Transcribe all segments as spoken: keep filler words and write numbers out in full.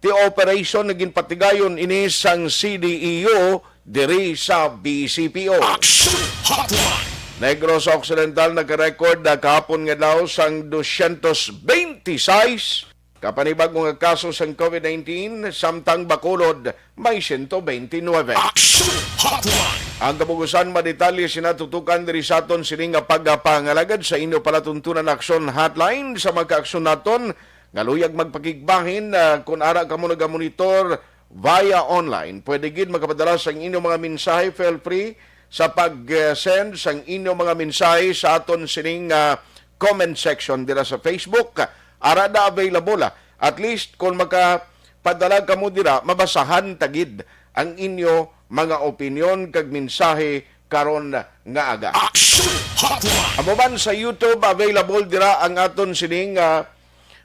ti operation nga ginpatigayon ini sang C D E U diri sa B C P O. Action Hotline. Negros Occidental nagka-record na kahapon nga daw sang dosyentos benti sais ka panibag-o nga kaso sang COVID nineteen, samtang Bacolod may siyento benti nuwebe. Action Hotline. Ang kabugusan, madetalye sina tutukan diri sa aton sini nga pagpangalagad sa inyo palatuntunan Action Hotline. Sa mga kaaksyon naton nga luyag magpakigbahin, ah, kun ara kamo nagamonitor via online, pwede gid makapadala sang inyong mga mensahe. Feel free sa pag-send sang inyong mga mensahe sa aton sining, ah, comment section dira sa Facebook. Ara na available, ah. At least kung makapadala kamo dira, mabasahan ta gid ang inyo mga opinyon kag mensahe karon nga aga. Action Hotline. Amo man sa YouTube, available dira ang aton sining, ah,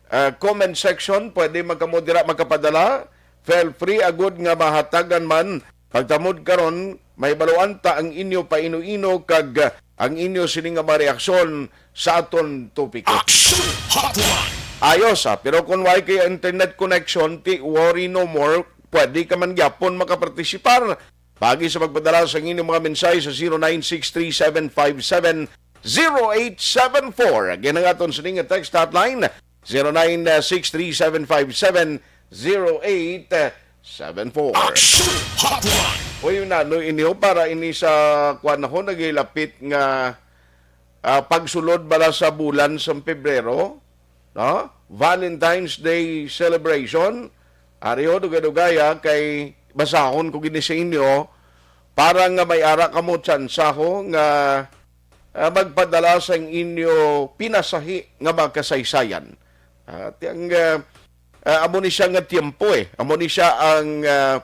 ah, comment section. Pwede man kamo dira makapadala. Feel free, agud nga mahatagan man. Pagtamod karon, may baluan ta ang inyo paino-ino kag, ah, ang inyo sini nga mga reaksyon sa aton topiko. Action Hotline. Ayos, ah, pero kung way kay internet connection, ti worry no more. Pwede ka man gyapon makapartisipar. Pagi sa pagpadala sa inyong mga mensahe sa zero nine six three seven five seven zero eight seven four. Again, ang aton sining nga text hotline, zero nine six three seven five seven zero eight seven four. Action Hotline. Uy, nano ini ho, para ini sa kwan ho, nagilapit nga, ah, pagsulod bala sa bulan sa Pebrero, no? Valentine's Day celebration. Ari ho, dugay-dugay, ah, kay basahon ko gini sa inyo para nga may ara kamo tsansa ho nga, ah, magpadala sang inyo pinasahi nga mga kasaysayan. Ah, ti ang, ah, ah, amo ni siya nga tiempo, eh. Amo ni siya ang, ah,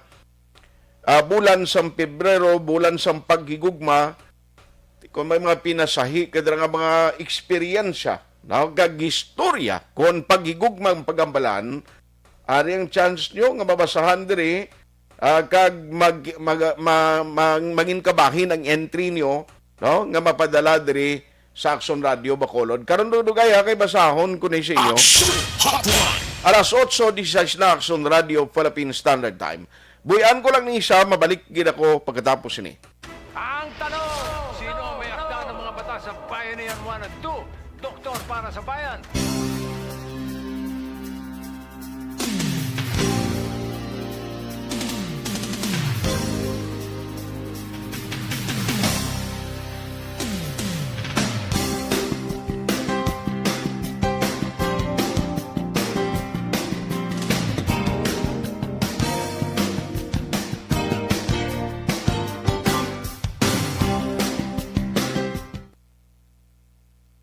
ah, bulan sang Pebrero, bulan sang paghigugma. Kung may mga pinasahi ka dira nga mga eksperyensya, no, kag istorya, kung paghigugma ang pagambalan, ari ang chance nyo nga mabasahan diri, ah, kag mag-, mag-, ma-, ma-, mangin kabahin ang entry nyo, no, nga mapadala diri sa Action Radio Bacolod. Karon, dugay ha, kay basahon ko ni sa inyo. Action Hotline. Alas otso dieciséis na, Action Radio Philippine Standard Time. Buy-an ko lang ni isa, mabalik gid ako pagkatapos ini. Ang tanong, sino ang may akda ng mga batas sa Bayanihan one and two? Doktor para sa Bayan.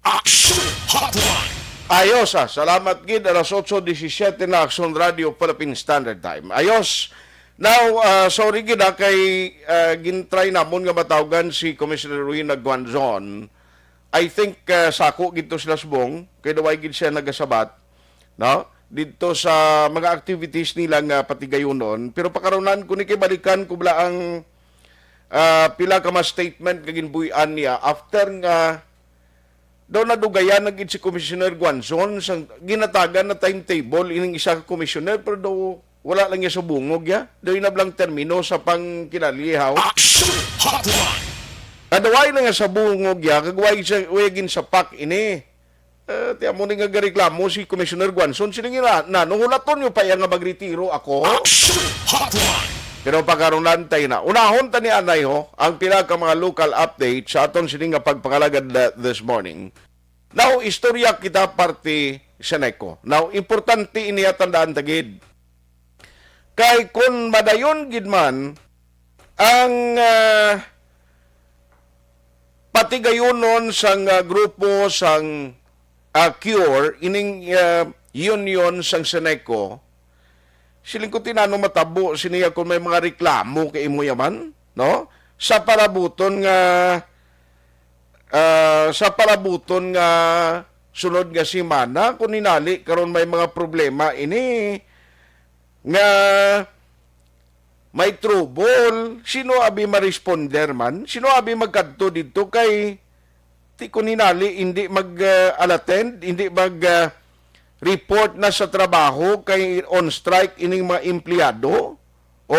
Action Hotline. Ayos, ah. Salamat gid. Alas otso diecisiete na, Action Radio Philippine Standard Time. Ayos. Now, ah, sorry gid, ah, kay, ah, gintry namon nga matawgan si Commissioner Rowena Guanzon. I think, ah, sako gid to sila subong, kay daway gid siya nagasabat, no? Didto sa mga activities nila nga patigayunon. Pero pakarunan ko ni, kay balikan ko bala ang, ah, pila ka mga statement nga ginbuy-an niya after nga daw nadugayan na gid si Commissioner Guanzon sa ginatagan na timetable ining isa ka commissioner, pero daw wala lang niya sa bungog ya. Daw ina lang termino sa pangkinalihaw. Action Hotline. Kadaway na nga sa bungog ya, kag way sa, way ginsapak ini. Eh, ti amo ni nga gareklamo si Commissioner Guanzon, siling nila, "Nano, hulaton niyo pa iya nga magretiro ako?" Action Hotline. Pero pagkaron lang tayo na. Unahon ta ni anay ho, ang pila ka mga local update sa aton sini nga pagpangalagad, uh, this morning. Now, istorya kita parte sa neko. Now, importante ini, tandaan ta gid. Kay kun madayon gid man ang, ah, patigayunon sang, ah, grupo sang, ah, CURE, ining, ah, union sang Seneco, siling ko, ti nano matabo sini ya kon may mga reklamo kay imo yaman, no? Sa palabuton nga, ah, sa palabuton nga sunod nga semana, kung hinali karon may mga problema ini nga may trouble, sino abi ma-responder man? Sino abi magkadto didto kay ti kun hinali hindi mag, ah, unattend, hindi mag, ah, report na sa trabaho kay on strike ining mga empleyado? O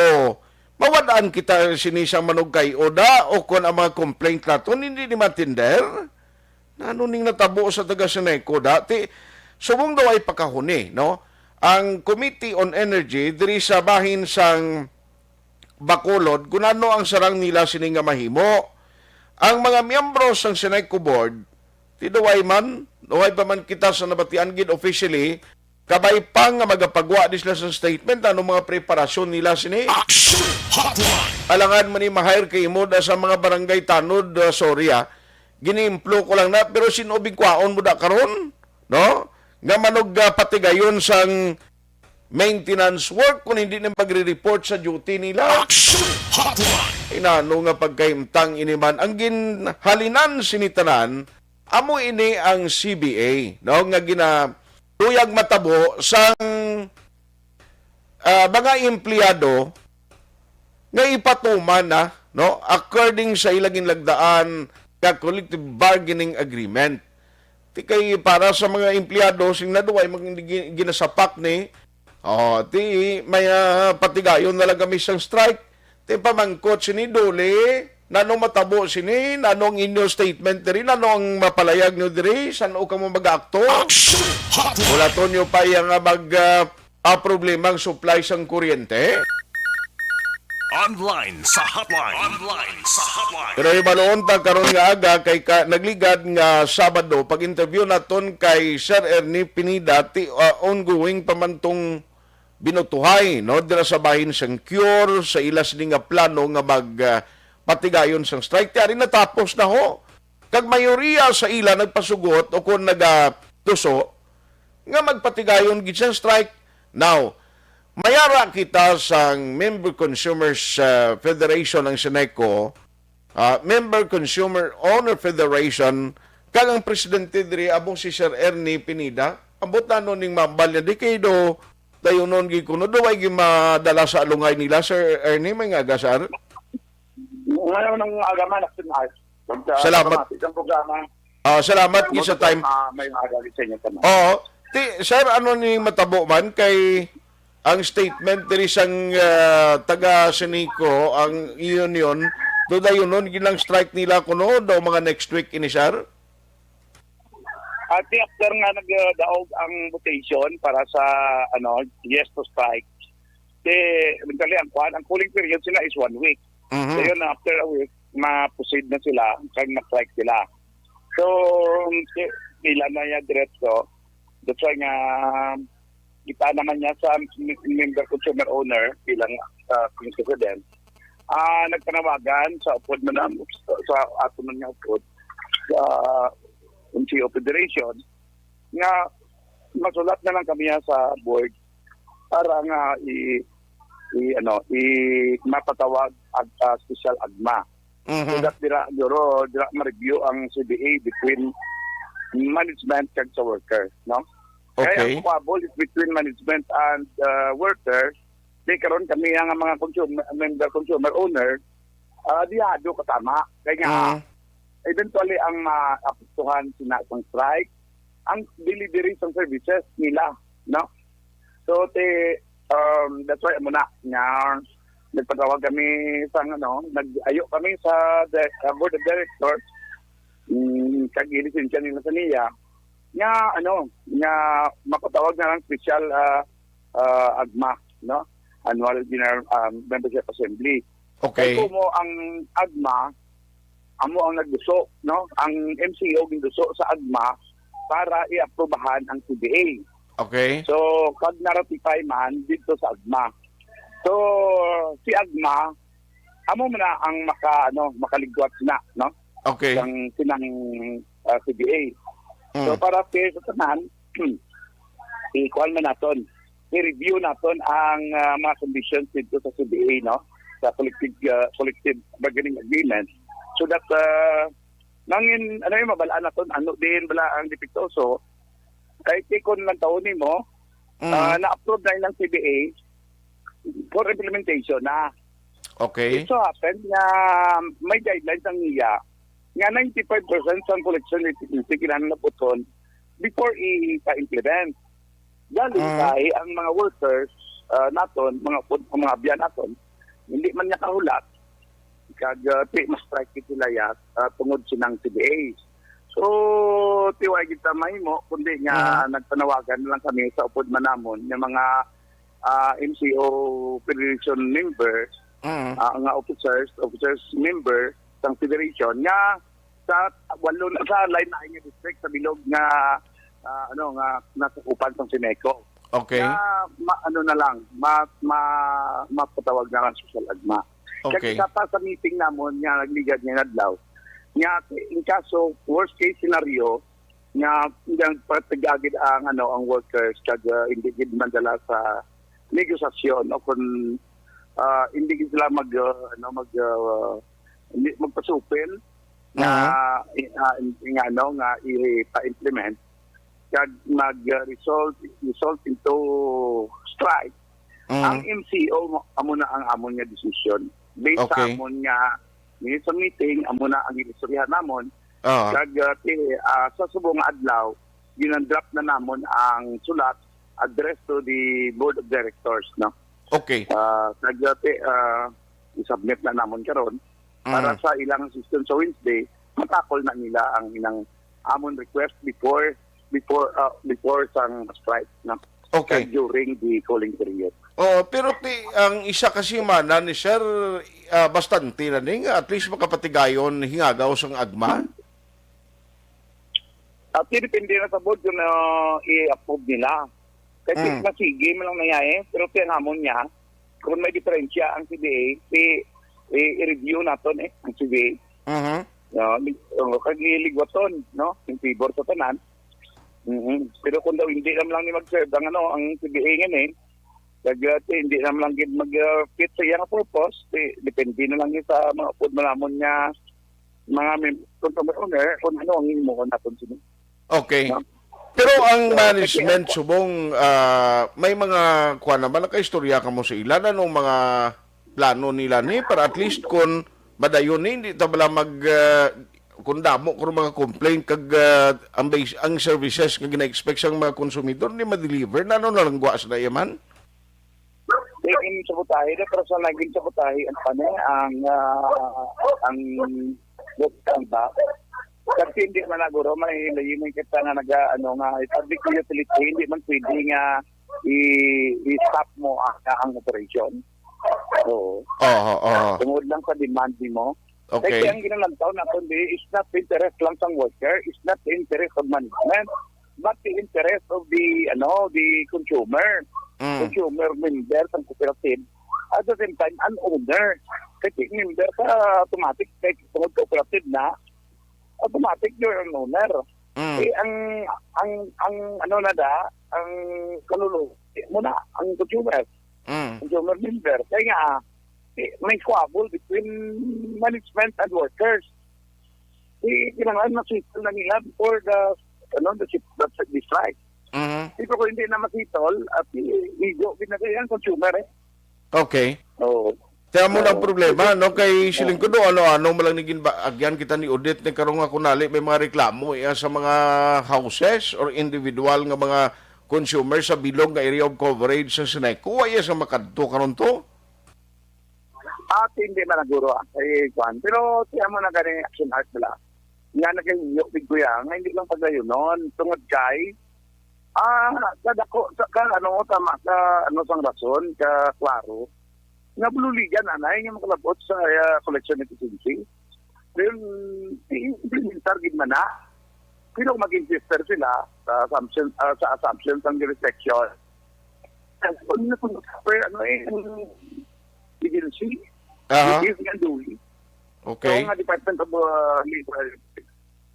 mawad-an kita sini sa manugkay-o da, o kon ang mga complaint naton hindi ni matender? Nano ning natabo sa taga Seneco dati? Subong daw ay pakahuni, no? Ang Committee on Energy diri sa bahin sang Bacolod kung ano ang sarang nila sini nga mahimo. Ang mga miyembro sang Seneco Board, ti daw ay man, daw ay pa man kita sa nabatian gid officially, kabay pa nga magapagwa di sila sa statement, ano mga preparasyon nila sini? Action Hotline! Alangan man ni ma-hire kay imo da sa mga barangay tanod, ah, sorry, ah. Giniimplo ko lang na, pero sin-o bingkwaon mo da karon, no? Nga manog, ah, patigayon sang maintenance work kung hindi na magre-report sa duty nila? Action Hotline! Inano nga pagkahimtang ini man ang ginhalinan sini tanan, amo ini ang C B A, no, nga ginatuyag matabo sang, ah, mga empleyado nga ipatuman na, no, according sa ilang ginlagdaan nga collective bargaining agreement. Ti kay para sa mga empleyado sing naduway mag-, gi-, ginasapak ni, oh, ti may, ah, patigayon na lang kami sang strike. Ti pamangkot sini, Dole, nano matabo sini? Nano ang inyo statement diri? Nano ang mapalayag nyo diri? San-o kamo mag-aakto? Action Hotline! Ulaton nyo pa iya nga mag, ah, ah, problema ang supply sang kuryente? Online sa hotline. Online sa hotline. Pero hibaloon ta karon nga aga kay ka, nagligad nga Sabado, pag-interview naton kay Sir Ernie Pineda, ti, ah, ongoing pa man tong binutuhay, no, dira sa bahin sang Cure, sa ila sini nga plano nga mag, ah, patigayon sang strike. Ti ari natapos na ho. Kag mayoriya sa ila nagpasugot o kon nagatuso nga magpatigayon gid sang strike. Now, mayara kita sang Member Consumers, ah, Federation, ang Seneco, ah, Member Consumer Owner Federation, kag ang presidente diri amo si Sir Ernie Pineda. Ambot na nun ning mambal niya, di kay do dayunon gid kuno, do ay gimadala sa alungay nila, Sir Ernie, may nga aga, sir? Ngayon ang aga man, Action Hotline. Salamat. Sa programa. Ah, salamat gid sa time. Ah, may mga galit sa inyo tanan. Oo. Ti, sir, ano ni matabo man kay ang statement diri sang, ah, taga Seneco, ang union, do dayunon gilang strike nila kuno daw mga next week ini, sir? Ati after nga nagdaog ang votation para sa, ano, yes to strike, ti, eventually, ang kwan, ang cooling period sila is one week. Mhm. So, yun, after a week, ma-proceed na sila, kag ma-strike sila. So, si-, sila na yan diretso. That's why nga, kita naman niya sa m-, member consumer owner bilang, ah, president. Ah, nagpanawagan sa upod man ang, sa, sa ato man nga upod, sa M C O Federation, nga masulat na lang kami sa board para nga i, i, ano, i mapatawag ag, ah, special agma. So Mhm. that dira, duro, dira ma-review ang C B A between management kag sa worker, no? Kaya Okay. ang kuwabol is between management and, ah, worker. Di karon kami ang mga consum-, member consumer owner, ah, dihado katama. Kaya nga, Mm. eventually ang maapektuhan sina sang strike, ang delivery sang services nila, no? So, ti, um, that's why amo na nga nagpatawag kami sa, ano, nag-ayo kami sa di-, sa board of directors, mm, kag ilisensya nila sa niya, nga, ano, nga mapatawag na lang special, ah, ah, agma, no? Annual General, ah, Membership Assembly. Okay. Kay kumo ang agma, amo ang nagduso, no? Ang M C O ginduso sa agma para i-aprobahan ang C B A. Okay. So, kag na-ratify man dito sa agma. So, si agma, amo man na ang maka, ano, makaligwat na, no? Okay. Sang sinang, ah, C B A. So, Mm. para fair sa tanan, ikuan man naton, i-review naton ang, ah, mga conditions dito sa C B A, no? Sa collective, ah, collective bargaining agreement. So that, ah, nangin, ano yung mabalaan naton, ano din bala ang depektoso, kay tikon lang taon nimo, Mm. ah, na-approve na ilang C B A for implementation na. Okay. It so happen nga may guidelines ang niya nga ninety-five percent sang collection efficiency kinahanglan naputon before i-, ipa-implement. Gani, mm, kay ang mga workers, ah, naton, mga pud-, mga abyan naton, hindi man niya kahulat, kag, ah, ti, ma-strike gid sila ya, ah, tungod sinang C B A. So, ti, wa gid ta mahimo, kundi nga, mhm, nagpanawagan na lang kami sa upod man namon nga mga, ah, M C O Federation members, mhm, ah, nga officers, officers member sang federation nga sa walo na, sa lain-lain nga district sa bilog nga, ah, ano, nga nasakupan sang Syneco. Okay. Nga ma-, ano na lang, ma-, ma-, mapatawag na lang sa social agma. Kag, okay, isa pa sa meeting namon nga nagligad nga adlaw, nga in kaso, worst case scenario, nga, nga patagagid ang, ano, ang workers, kag, ah, hindi gid mandala sa negosasyon o kung, ah, hindi gid sila mag, ah, ano, mag, ah, hindi magpasupil nga, mhm, ah, nga, ano, nga ipa-implement, kag mag, ah, result, result into strike, mhm, ang M C O mo, amo na ang amon nga desisyon. Based sa, okay, amon nga minutes sa meeting, amo na ang inistoryahan namon. Ah. Kag, ah, ti, ah, sa subong nga adlaw, ginandrap na namon ang sulat address to the board of directors, no? Okay. Ah, kag, ah, ti, ah, i-submit na namon karon para, mm, sa ilang session sa Wednesday, matakol na nila ang inang amon request before, before, ah, before sang strike, no? Okay. Kag during the cooling period. Oh, pero ti, ang isa ka semana ni sir, ah, bastante na ni nga at least makapatigayon hingagaw sang agma. At depende na sa board kung, ah, i-approve nila. Kasi, mm, masigi man lang na iya, eh. Pero ti ang hamon niya, kung may diferensya ang C B A, ti, i-, i-review naton, eh, ang C B A. Mhm. No, lig-, oh, kag iligwaton, no? In favor sa tanan. Mhm. Pero kung daw hindi naman lang ni mag-serve ang, ano, ang C B A nga, eh, kag, ah, ti, hindi naman lang gid mag, ah, fit sa iyang purpose, ti, depende na lang yun sa mga upod man namon nga mga mem-, kung sa may owner, kung ano ang himuon naton sini. Okay. No? Pero ang, so, management, kasi subong, ah, may mga, kuwan naman, nakaistorya ka mo sa ila, anong mga plano nila ni, para at least kung madayon ni, hindi ta bala mag, ah, kung damo kung mga complaint kag, ah, ang base, ang services nga gina-expect sang mga konsumidor, ni ma-deliver na, ano na lang gwa sa yaman? Naging sabotahe na, pero sa naging sabotahe ang, ano, ang, ah, ang, ang ba? Kasi hindi man naguro, may layinan kita nga naga, ano, nga public utility, hindi man pwede nga i-, i-stop mo ang, ang operation. Oo. Oo, oo. Tungod lang sa demand nimo. Okay. Kaya ang ginalangtaw naton di is not the interest lang sang worker, is not the interest of management, but the interest of the, ano, the consumer. Mm. Consumer member sang cooperative. At the same time, an owner. Kasi member ka automatic, kay tungod cooperative na, automatic you're an owner. Mm. Eh, ang, ang, ang ano na da, ang kaluluwa mo na, ang consumer. Mm. Consumer member. Kaya nga, eh, may squabble between management and workers. Eh, kinahanglan ma-settle na nila before the, ano, the, the, the strike. Mhm. Di ba kung hindi na ma-settle, at i-, igo gid na kaya ang consumer, eh. Okay. Oo. Kaya mo na ang, oo, problema, no? Kay siling ko, oo, do, ano-ano mo lang naging ba-, agyan kita ni Odette, ni karong ako nali, may mga reklamo iya sa mga houses or individual nga mga consumer sa bilog nga area of coverage sa Syneco. Wa iya sa makadto karon to? At hindi man naguro, ah, kay kuwan. Pero siya mo na gani action art nila. Nga nagahinyo, big kuya, nga hindi lang paglayunon. Tungod kay, ah, sa dako, sa ka, ano, tama, ka, ano, sang rason, ka klaro, nga bululigan, anay, nga makalabot sa, ah, collection efficiency. Then, i-implementar gid man na. Pero mag-insister sila sa assumption, ah, sa assumption sang jurisdiction. Ang una kung per, ano, eh, ang agency, aha, agency nga doing. Okay. So, nga Department of, uh, Labor.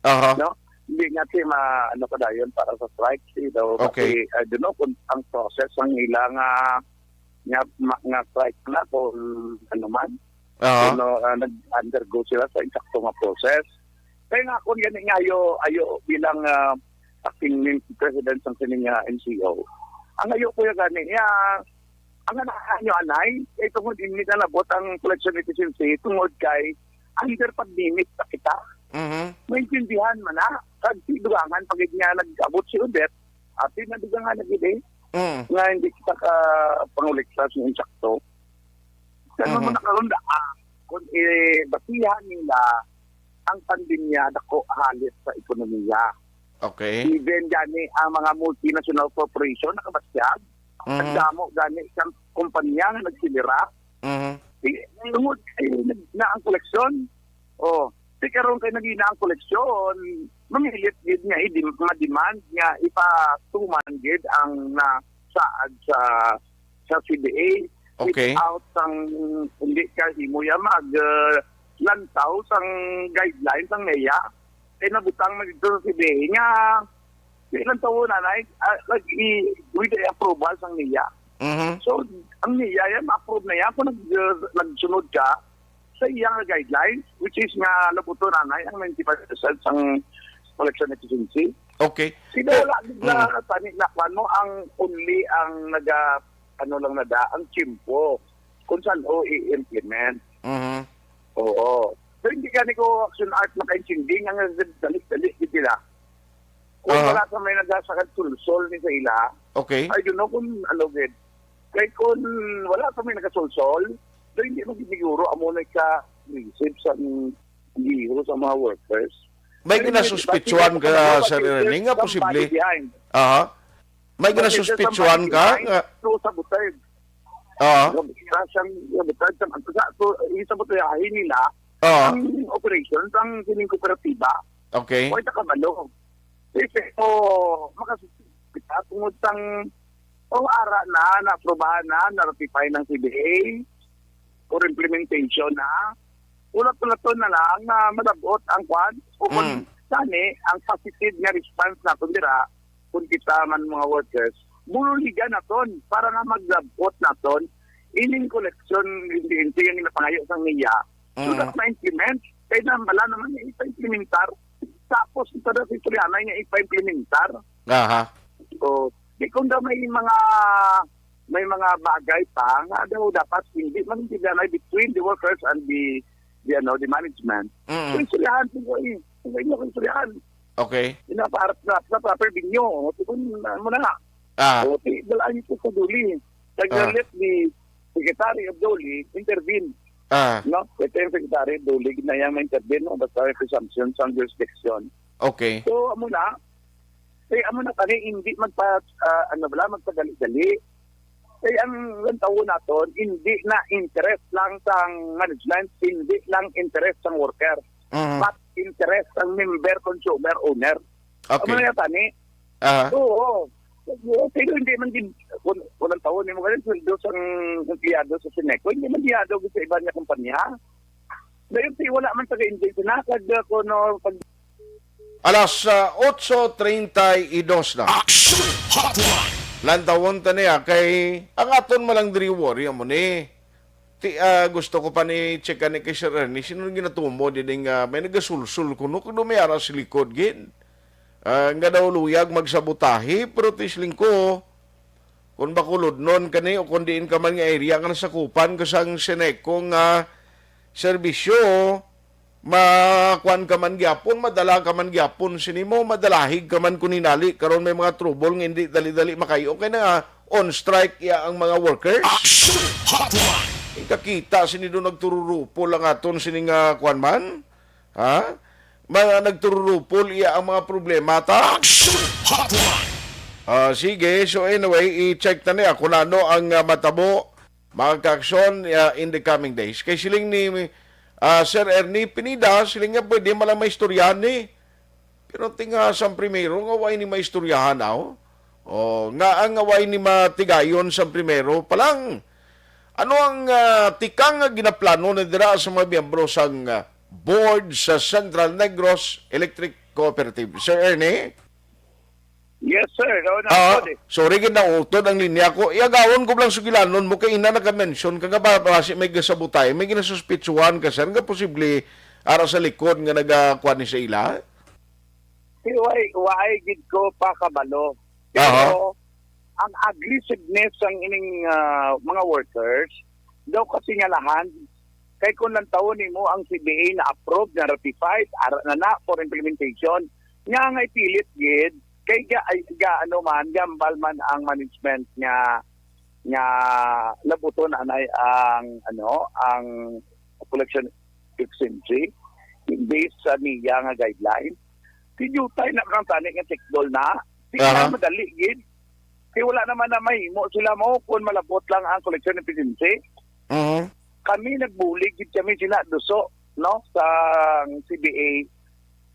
Aha. No? Hindi nga siya ma-, ano, padayon para sa strike, eh, daw, okay, kasi, I don't know kung ang process ang ilang, ah, nga, ma-, nga strike na kung ano man. Aha. Kung, ah, nag-undergo sila sa eksakto nga process. Kaya nga ako gani nga ayo, ayo bilang, ah, acting min-, president sang sining, ah, M C O. Ang ayo ko yung gani, ya, ang anak nyo anay, kay tungod hindi na nabot ang collection efficiency, tungod kay under pandemic pa kita. Mhm. Maintindihan man na, kag si dugangan pa gid nga nag-abot si Odette, at di na dugangan na gid eh. Mm. Nga hindi kita ka pangulikta sa insakto. Kaya Mhm. mo na karon da, ah, kung ibasihan nila ang pandemya, dako halit sa ekonomiya. Okay. Even gani ang mga multinational corporation nakabatyag, Mhm. ang damo gani sang kumpanya nga nagsilira. Mhm. Di, tungod kay nag-, na ang koleksyon. Oh, di karon kay nagina ang koleksyon, mamilit gid nga i-dem-, ma-demand nga ipatuman gid ang nasaad sa, sa C B A. Okay. Without sang, hindi ka himo ya mag, uh, lantaw sang guidelines sang meya. Kay nabutang na dito sa C B A nga, di lang tawo na, like, ah, like, i-, with the approval sang meya. Mhm. So, ang meya yan, ma-approve na yan kung nag-, uh, nagsunod ka sa iyang guidelines, which is nga labuto nanay ang ninety-five percent sang collection efficiency. Okay. Sila Eh, wala gid na mm. tani na kwan mo, ang only ang naga, ano lang na da, ang tiyempo kung saan o i-implement. Mhm. Oo. So, hindi gani ko action art makaintindi nga nga dali-dali gid sila. Kung Aha. wala sa may nagasakad sulsol ni sa ila, Okay. I don't know kung ano gid. Kay kung wala sa may nagasulsol, so hindi mo gid siguro amo na ka receive sa gihimo sa mga workers. May Pero hindi, ginasuspitsuhan bakit ka, sa mga Sir workers, Ernie, nga somebody posible? behind. Aha. May Bakit ginasuspitsuhan somebody ka behind? nga So, sabotage. Ah. Nga, ira siyang, nga, butad sa, sa, so, yung sabotayahin nila Ah. ang operation sang sining kooperatiba. Okay. O, ito kabalo. Kasi, o, makasuspita tungod sang, o, ara na, na-aprobahan na, na-ratify ng C B A for implementation na. Ulat-ulaton na lang na malabot ang kwan. O kung Mm. sani, ang positive nga response natin dira, kung kita man mga workers, bululigan naton para nga maglabot naton ining koleksyon, hindi, hindi yung napangayo sang niya. So, Mm. that ma-implement, kaya na wala naman niya ipa-implementar. Tapos, ito na si Triana niya ipa-implementar. Aha. So, di kung daw may mga, may mga bagay pa nga daw dapat hindi man sila na between the workers and the, the, ano, the management. Mm. So, istoryahan po ko eh. Kung kayo ko istoryahan. Okay. Pinapaharap na sa proper venue. O, kung, ano mo na nga. Ah. O, ti-, dalaan niyo po sa DOLE. Ah. Nag-let the Secretary of DOLE intervene. Ah. No? Ito yung Secretary of DOLE, na yang ma-intervene, no? Basta may presumption sa jurisdiction. Okay. So, amo na. Kaya amo na kani, hindi magpa-, ah, ano bala, magpadali-dali. Kay ang lantawo naton, hindi na interest lang sang management, hindi lang interest sang worker, Mhm. but interest sang member, consumer, owner. Okay. Amo na yata ni. Ah. Oo. Pero hindi man din, kun-, kung lantawo nimo ganun, sweldo sang empleyado sa Ceneco, hindi man diado sa iba niya kumpanya. Dayon, ti, wala man taga-intensyon na, kag, uh, kuno, pag Alas, ah, otso treinta y dos na. Action Hotline. Lantawon ta niya kay ang aton malang diri worry amo ni. Ti, ah, gusto ko pa ni check ni kay Sir Ernie, sino ang ginatumo dining, ah, may nagasulsul kuno kung may ara sa likod gid. Ah, nga daw luyag magsabotahe, pero ti siling ko, Kon Bacolodnon ka ni o kon diin ka man nga area nga nasakupan ka sang Ceneco nga serbisyo, makuan ka man gyapon, madala ka man gyapon sini mo, madalahig ka man kun hinali karon may mga trouble nga hindi dali-dali makayo kay na nga on strike ya ang mga workers. Action Hotline. Kakita sini do nagtururupol ang aton sini nga kuan man. Ha? Mga nagtururupol iya ang mga problema ta. Action Hotline. Ah, sige, so anyway, i-check ta niya kung ano ang, ah, matabo, mga kaaksyon, ah, in the coming days. Kay siling ni, ah, Sir Ernie Pineda, siling nga pwede man lang maistoryahan ni. Pero tinga sang primero nga way ni maistoryahan, aw? O, nga ang way ni matigayon sang primero pa lang. Ano ang, ah, tikang nga ginaplano na dira sa mga miyembro sang, ah, board sa Central Negros Electric Cooperative? Sir Ernie? Yes, sir. Oo, na Ah, po, eh. sorry, gid nautod ang linya ko. Iagawon ko lang sugilanon mo kay ina naka-mention ka nga ba, basi may gasabutay, may ginasuspitsuhan ka, sir, nga posible ara sa likod nga nagakuan ni sa ila? Ti, way, way gid ko pa kabalo. Pero Aha. ang aggressiveness sang ining, ah, mga workers, daw kasi nga lahan, kay kung lantawon nimo ang C B A na approved, na ratified, ara na na for implementation, nga nga ipilit gid, Kay ga, ay, ga, ano man, gambal man ang management nga, nga labuton anay ang, ano, ang collection efficiency based sa niya nga guideline. Tiyutay na kang tani nga check doll na. Di Aha. na madali gid. Kay wala naman na mahimo sila mo kung malabot lang ang collection efficiency. Mhm. Kami nagbulig gid kami sila duso, no, sa C B A,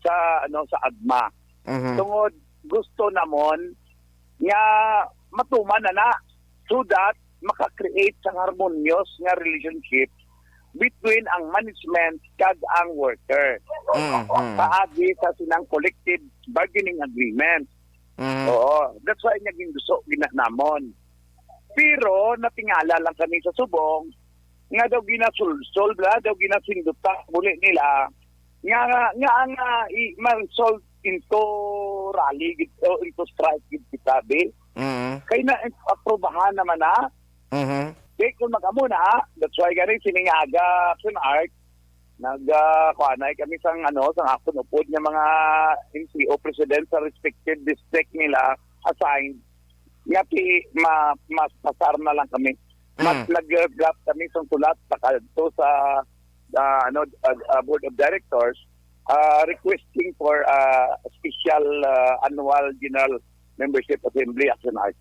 sa, ano, sa agma. Mhm. Tungod gusto namon nga matuman na na so that maka-create sang harmonious nga relationship between ang management kag ang worker. Mhm. Paagi sa sinang collective bargaining agreement. Mhm. Oo, that's why nga ginduso gina namon. Pero natingala lang kami sa subong nga daw ginasulsol bla, daw ginasindutan muli nila nga nga nga i ma-resolve into rally gid o into strike gid kita, be. Mhm. Kay na aprubahan naman na. Mhm. Di kung mag-amo na, that's why gani sining aga, Action Art, nag ah, kuanay kami sang ano, sang akon upod nga mga M C O president sa respective district nila assigned nga pi ma mas pasar na lang kami. Mas Mm. nag-draft kami sang sulat pakadto sa ah, ano ah, ah, board of directors ah, requesting for ah, special ah, annual general membership assembly, Action Art.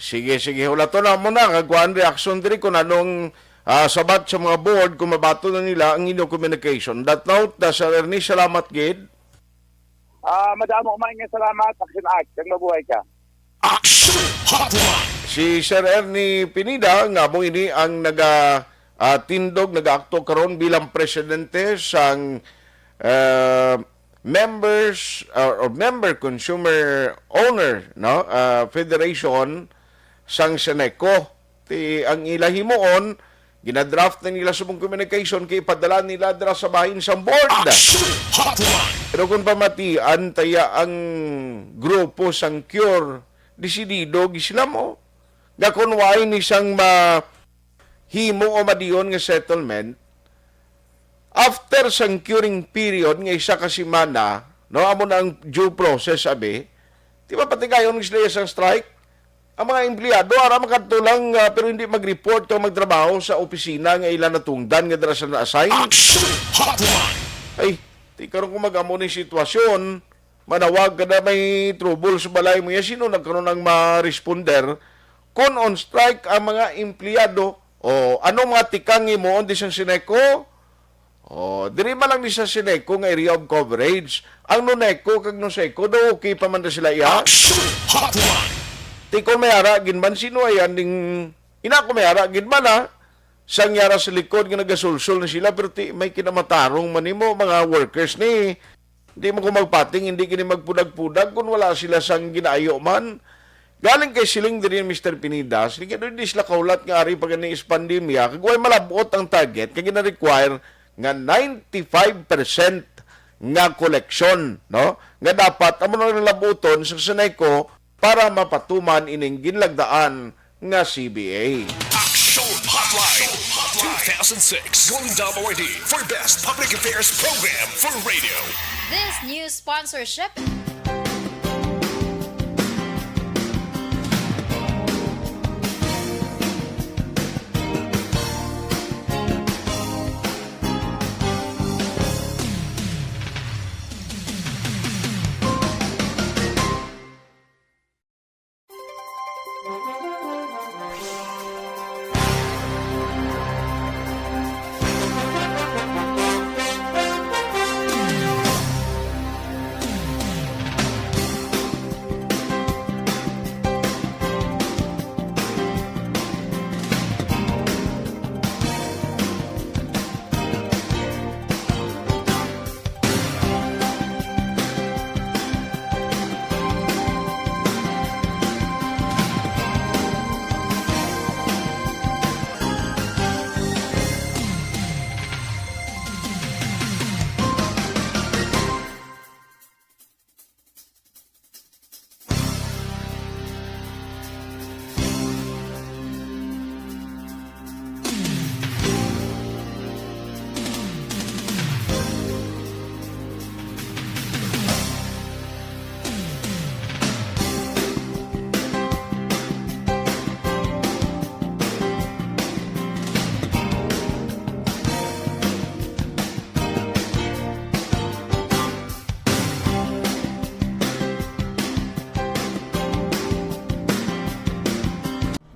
Sige, sige. Hulaton na mo na kag kuan reaction diri kung anong ah, sabat sa mga board kung mabato na nila ang inyong communication. That note, ah, Sir Ernie, salamat gid. Ah, madamo man nga salamat, Action Art. Kag mabuhay ka. Action Hotline. Si Sir Ernie Pineda nga mo ini ang naga ah, tindog, nagaakto karon bilang presidente sang ah, members or, or member consumer owner, no, ah, federation sang Seneco. Ti ang ila himuon, ginadraft na nila subong communication kay ipadala nila dira sa bahin sang board. Action Hotline. Pero kung pamatian taya ang grupo sang Cure, desidido gi sila mo. Nga kung waay ni sang ma himo o madiyon nga settlement, after sang curing period nga isa ka semana, no, amo na ang due process, abi, di ba patigayon sila sang strike? Ang mga empleyado, ara makadto lang, ah, pero hindi mag-report o magtrabaho sa opisina nga ila natungdan nga dira sa na-assign. Action Hotline. Ay, ti karon kung mag-amo ni sitwasyon, manawag ka na may trouble sa balay mo, ya sino na karon ang ma-responder? Kung on strike ang mga empleyado, o anong mga tikang himuon di sang Seneco? O, diri man lang ni sa Seneco nga area of coverage. Ang Noneco kag Noseco, daw okay pa man na sila iya? Action Hotline. Ti kon may ara gid man, sino ay aning, ina ko may ara gid man, ha? Sang yara sa likod nga nagasulsol na sila, pero ti may kinamatarong man nimo, mga workers ni. Di mo ko magpating, hindi gini magpudag-pudag kung wala sila sang ginaayo man. Galing kay siling diri ni Mister Pineda, siling kay hindi sila kahulat nga ari pa gani is pandemya, kag way malabot ang target nga gina-require nga ninety-five percent nga koleksyon, no? Nga dapat amo na lang labuton sa Seneco para mapatuman ining ginlagdaan nga C B A. Action Hotline two thousand six Golden Dome Awardee for Best Public Affairs Program for Radio. This news sponsorship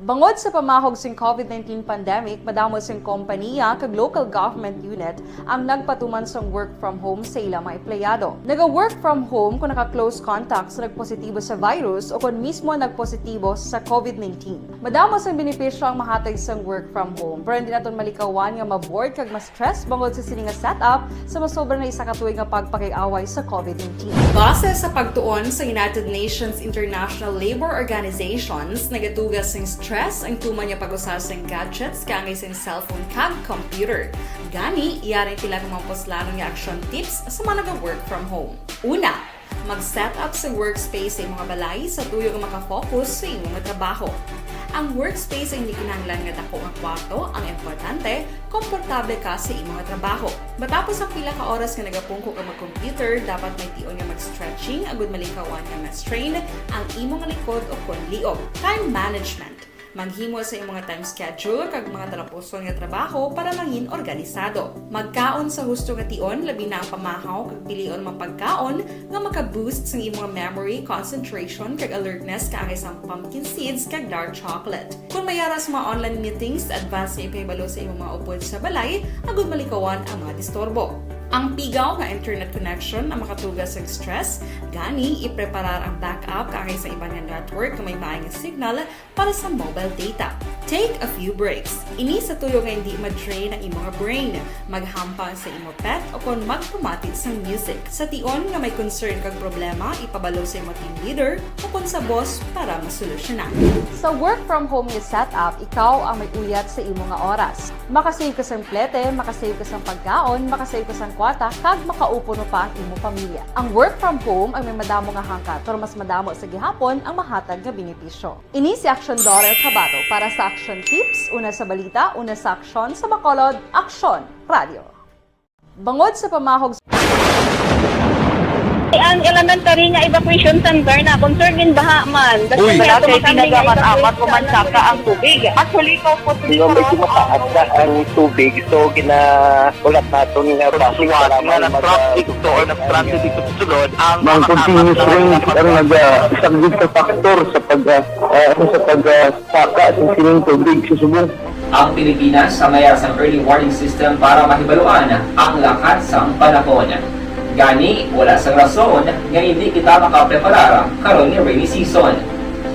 Bangod sa pamahog sing COVID nineteen pandemic, madamo sing kompaniya kag local government unit ang nagpatuman sang work from home sa ila mga empleyado. Naga-work from home kung naka-close contact sa nagpositibo sa virus o kon mismo nagpositibo sa COVID nineteen. Madamo sang benepisyo ang mahatag sang work from home, pero hindi naton malikawan nga ma-bored kag ma-stress bangod sa sini nga setup sa masobra na isa ka tuig nga pagpakig-away sa COVID nineteen. Base sa pagtuon sa United Nations International Labour Organizations, nagatuga sing stress ang tuman nga pag-usa sing gadgets kaangay sing cellphone kag computer. Gani, yari ang pila ka mga puslanon nga action tips sa mga naga-work from home. Una, mag-set up sa workspace sa imong balay sa tuyo nga makafocus sa imong trabaho. Ang workspace ay hindi kinahanglan nga dako nga kwarto, ang importante, komportable ka sa imong trabaho. Matapos ang pila ka oras nga nagapungko ka mag-computer, dapat may tion nga mag-stretching agud malikawan nga ma-strain ang imong likod o kon liog. Time management. Maghimo sa imong time schedule kag mga talapuson nga trabaho para mangin organisado. Magkaon sa husto nga tion, labi na ang pamahaw kag pilion mga pagkaon nga maka-boost sang imong memory, concentration, kag alertness kaangay sang pumpkin seeds kag dark chocolate. Kung may ara sa mga online meetings, advance nga ipahibalo sa imong mga upod sa balay agud malikawan ang mga disturbo. Ang pigaw nga internet connection ang makatuga sa stress, gani ipreparar ang backup kaangay sa iban nga network nga may maayong signal para sa mobile data. Take a few breaks. Ini sa tuyo nga hindi ma-drain ang imong brain. Maghampang sa imo pet o kon magpamati sang music. Sa tion nga may concern kag problema, ipabalo sa imo team leader o kon sa boss para masolusyonan. Sa work from home nga setup, ikaw ang may uyat sa imo nga oras. Makasave ka sang plete, makasave ka sang pagkaon, makasave ka sang kwarta, kag makaupo pa ang imo pamilya. Ang work from home ang may madamo nga hangkat, pero mas madamo sa gihapon ang mahatag nga benepisyo. Ini si Action Daughter Kabato para sa Action Tips, una sa balita, una sa aksyon, sa Bacolod, Aksyon Radio. Bangod sa pamahog. Ang elementary nga evacuation center na concern in baha man. Uy, wala kay pinagaman amat kumansaka ang tubig. Actually, ikaw po. Nga medyo mataas na ang tubig, so ginahulat naton nga traffic sa lamang mag-, ito or nag-transit ito sa sulod ang mga continuous rain ang nag-, ah, isang sa factor sa pag, ah, ah, ano, sa pag, ah, saka sa sining tubig sa subong. Ang Pilipinas ang may sang early warning system para mahibaluan ang lakat sang panahon. Gani, wala sang rason nga hindi kita makapreparar karon nga rainy season.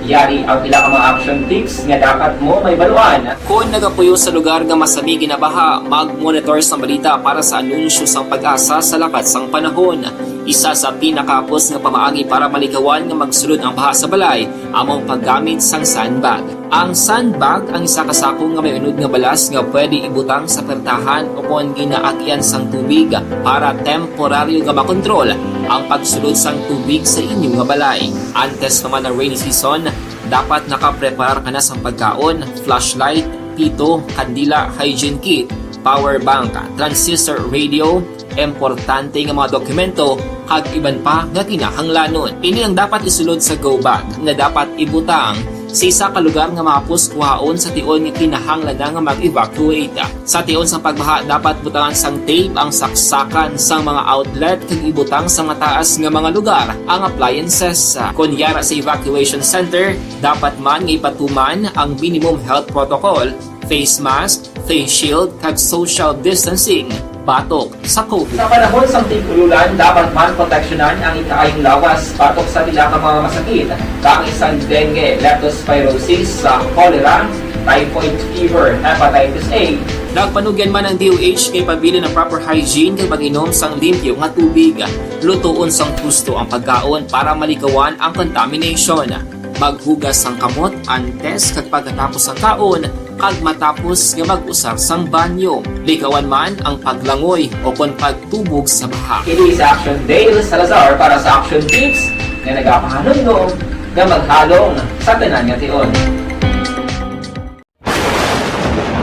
Yari ang pila ka mga action tips nga dapat mo mahibaluan. Kon nagapuyo sa lugar nga masami ginabaha, mag-monitor sang balita para sa anunsyo sang PAGASA sa lakat sang panahon. Isa sa pinakahapos nga pamaagi para malikawan nga magsulod ang baha sa balay amo ang paggamit sang sandbag. Ang sandbag ang isa ka sako nga may unod nga balas nga pwede ibutang sa pertahan o kon ginaagyan sang tubig para temporaryo nga makontrol ang pagsulod sang tubig sa inyo nga balay. Antes pa man ang rainy season, dapat nakapreparar ka na sang pagkaon, flashlight, pito, kandila, hygiene kit, power bank, transistor radio, importante nga mga dokumento, kag iban pa nga kinahanglanon. Ini ang dapat isulod sa go bag nga dapat ibutang sa isa ka lugar nga mahapos kuhaon sa tion nga kinahanglan na nga mag-evacuate. Sa tion sang pagbaha, dapat butangan sang tape ang saksakan sang mga outlet kag ibutang sa mataas nga mga lugar ang appliances. Kon yara sa evacuation center, dapat man nga ipatuman ang minimum health protocol, face mask, face shield, kag social distancing batok sa COVID. Sa panahon sang tig-ululan, dapat man proteksyonan ang ikaayong lawas batok sa pila ka mga masakit, kaangay sang dengue, leptospirosis, sa cholera, typhoid fever, hepatitis A. Nagpanugyan man ang D O H nga ipabilin ang proper hygiene kag pag-inom sang limpyo nga tubig. Lutoon sang husto ang pagkaon para malikawan ang contamination. Maghugas sang kamot antes kag pagkatapos sang kaon, kag matapos nga mag-usar sang banyo. Likawan man ang paglangoy o kon pagtubog sa baha. Kini si Action Dale Salazar para sa Action Tips nga nagapahanumdom nga maghalong sa tanan nga tion.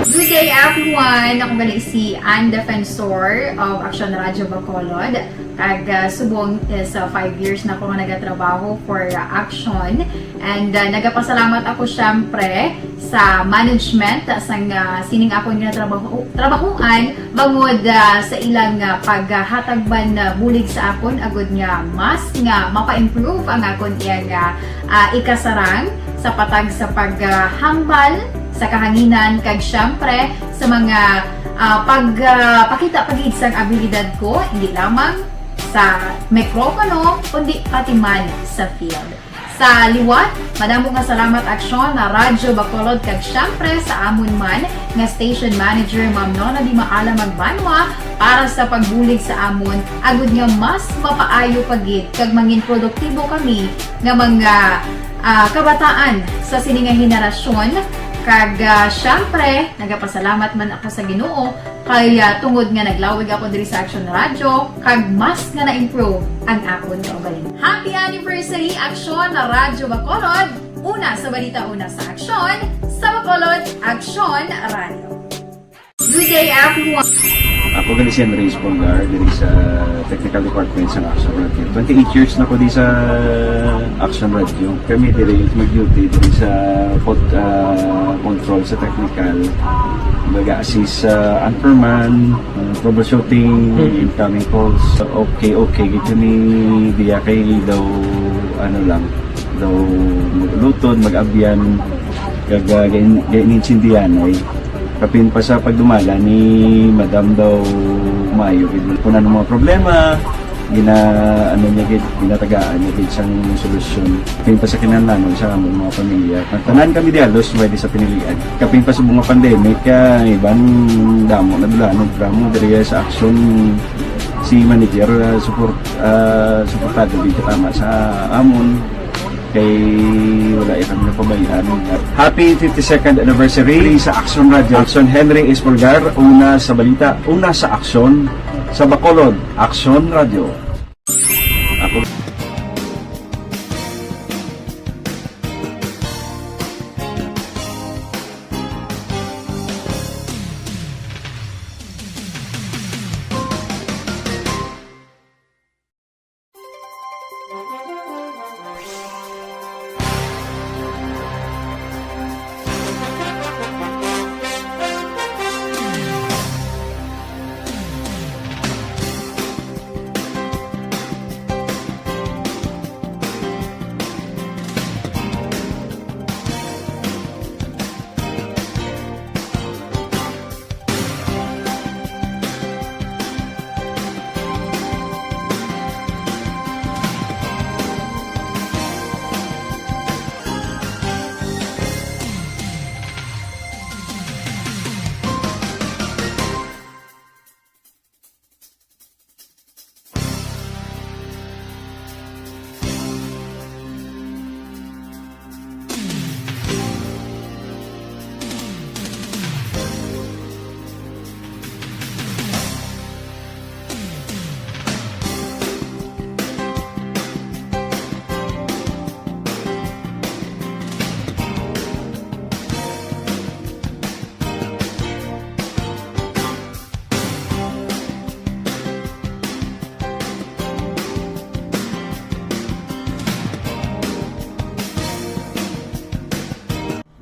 Good day, everyone! Ako gali si Ann Defensor of Action Radio Bacolod. Kag, ah, subong is, ah, five years na ako nga nagatrabaho for, ah, Action. And, ah, nagapasalamat ako, syempre, sa management, ah, sang, ah, sining akon nga trabaho, trabahoan, bangod, ah, sa ilang, ah, paghatag man, ah, bulig sa akon, agud nga mas nga mapa-improve ang akon iyang, ah, ah, ikasarang. sa patag sa paghambal sa kahanginan, kag siyempre sa mga, ah, pag, ah, pakita pa gid sang abilidad ko, hindi lamang sa mikropono, kundi pati man sa field. Sa liwat, madamo nga salamat, Aksyon na Radyo Bacolod, kag siyempre sa amon man nga station manager, Ma'am Nona Di Maala Magbanwa, para sa pagbulig sa amon, agud nga mas mapaayo pa gid kag mangin produktibo kami nga mga, ah, kabataan sa sini nga henerasyon. Kag, ah, siyempre, nagapasalamat man ako sa Ginoo kay, ah, tungod nga naglawig ako diri sa Aksyon Radyo, kag mas nga na-improve ang akon kaugalingon. Happy anniversary, Aksyon na Radyo Bacolod! Una sa balita, una sa aksyon, sa Bacolod, Aksyon Radyo. Good day, everyone! Ako gali si Henry Espolgar, diri sa Technical Department sa Aksyon Radyo. Twenty-eight years na ko di sa Aksyon Radyo. Kami diri mag-duty diri sa pod-, ah, control sa technical. Mag-assist sa anchorman, ah, troubleshooting, incoming calls. Okay, okay, gid kami diya kay daw, ano lang, daw maglutod, mag-abyan, kag, ah, gain-, gainintindihan ay. Kapin pa sa pagdumala ni Madam daw maayo gid. Kung ano mga problema, gina-, ano niya gid, ginatagaan niya gid sang solusyon. Kapin pa sa kinahanglanon sa among mga pamilya. Tanan kami di halos pwede sa pinilian. Kapin pa sa mga pandemic, ah, iban damo na dulanon, drama diri sa aksyon si manager, ah, support, ah, suportado gid katama sa amon. Kay wala ya kami napabayaan. Happy fifty-second anniversary sa Aksyon Radyo. Aksyon Henry Espolgar, una sa balita, una sa aksyon, sa Bacolod, Aksyon Radyo. Ako.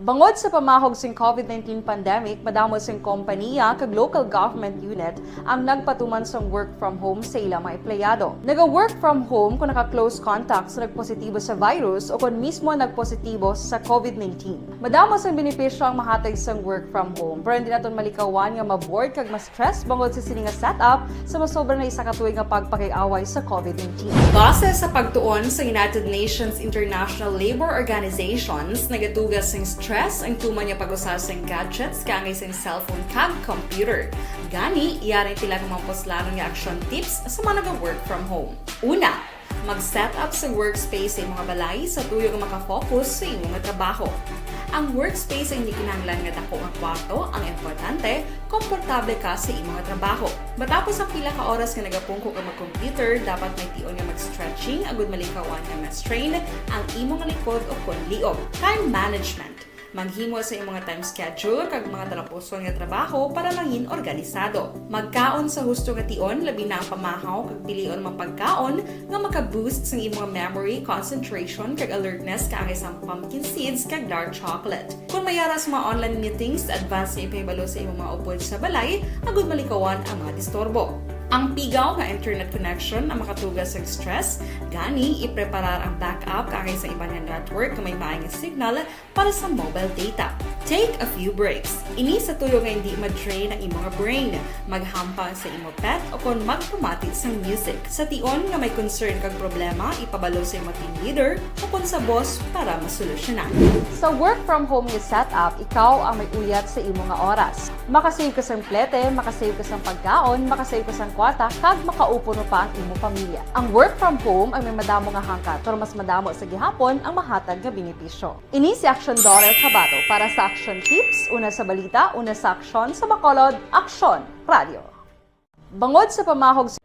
Bangod sa pamahog sing COVID nineteen pandemic, madamo sing kompaniya kag local government unit ang nagpatuman sang work from home sa ila mga empleyado. Naga-work from home kung naka-close contact sa nagpositibo sa virus o kon mismo nagpositibo sa COVID nineteen. Madamo sang benepisyo ang mahatag sang work from home, pero hindi naton malikawan nga ma-bored kag ma-stress bangod sa sini nga setup sa masobra na isa ka tuig nga pagpakig-away sa COVID nineteen. Base sa pagtuon sa United Nations International Labour Organizations, nagatuga sing stress ang tuman nga pag-usa sing gadgets kaangay sing cellphone kag computer. Gani, yari sila nga mga puslanon nga action tips sa mga naga-work from home. Una, mag-set up sa workspace sa imo nga balay sa tuyo nga makafocus sa imo nga trabaho. Ang workspace ay hindi kinahanglan nga dako nga kwarto, ang importante, komportable ka sa imo nga trabaho. Matapos ang pila ka oras nga nagapungko ka mag-computer, dapat may tion nga mag-stretching agud malikawan nga ma-strain ang imo nga likod o kon liog. Time management. Maghimo sa imo nga time schedule kag mga talapuson nga trabaho para mangin organisado. Magkaon sa husto nga tion, labi na ang pamahaw kag pilion nga pagkaon nga maka-boost sang imo nga memory, concentration, kag alertness kaangay sang pumpkin seeds kag dark chocolate. Kon may ara sa mga online meetings, advance nga ipahibalo sa imo mga upod sa balay agud malikawan ang mga disturbo. Ang pigaw nga internet connection ang makatuga sa stress, gani ipreparar ang backup kaangay sa iban nga network nga may maayong signal para sa mobile data. Take a few breaks. Ini sa tuyo nga hindi ma-drain ang imo nga brain, maghampang sa imo pet o kon magpamati sang music. Sa tion nga may concern kag problema, ipabalo sa imo team leader o kon sa boss para masolusyonan. Sa work from home nga setup, ikaw ang may uyat sa imo nga oras. Makasave ka sang plete, makasave ka sang pagkaon, makasave ka sang kwarta, kag makaupo pa ang imo pamilya. Ang work from home ang may madamo nga hangkat, pero mas madamo sa gihapon ang mahatag nga benepisyo. Ini si Action Daughter Kabato para sa Action Tips, una sa balita, una sa aksyon, sa Bacolod, Aksyon Radio. Bangod sa pamahog sa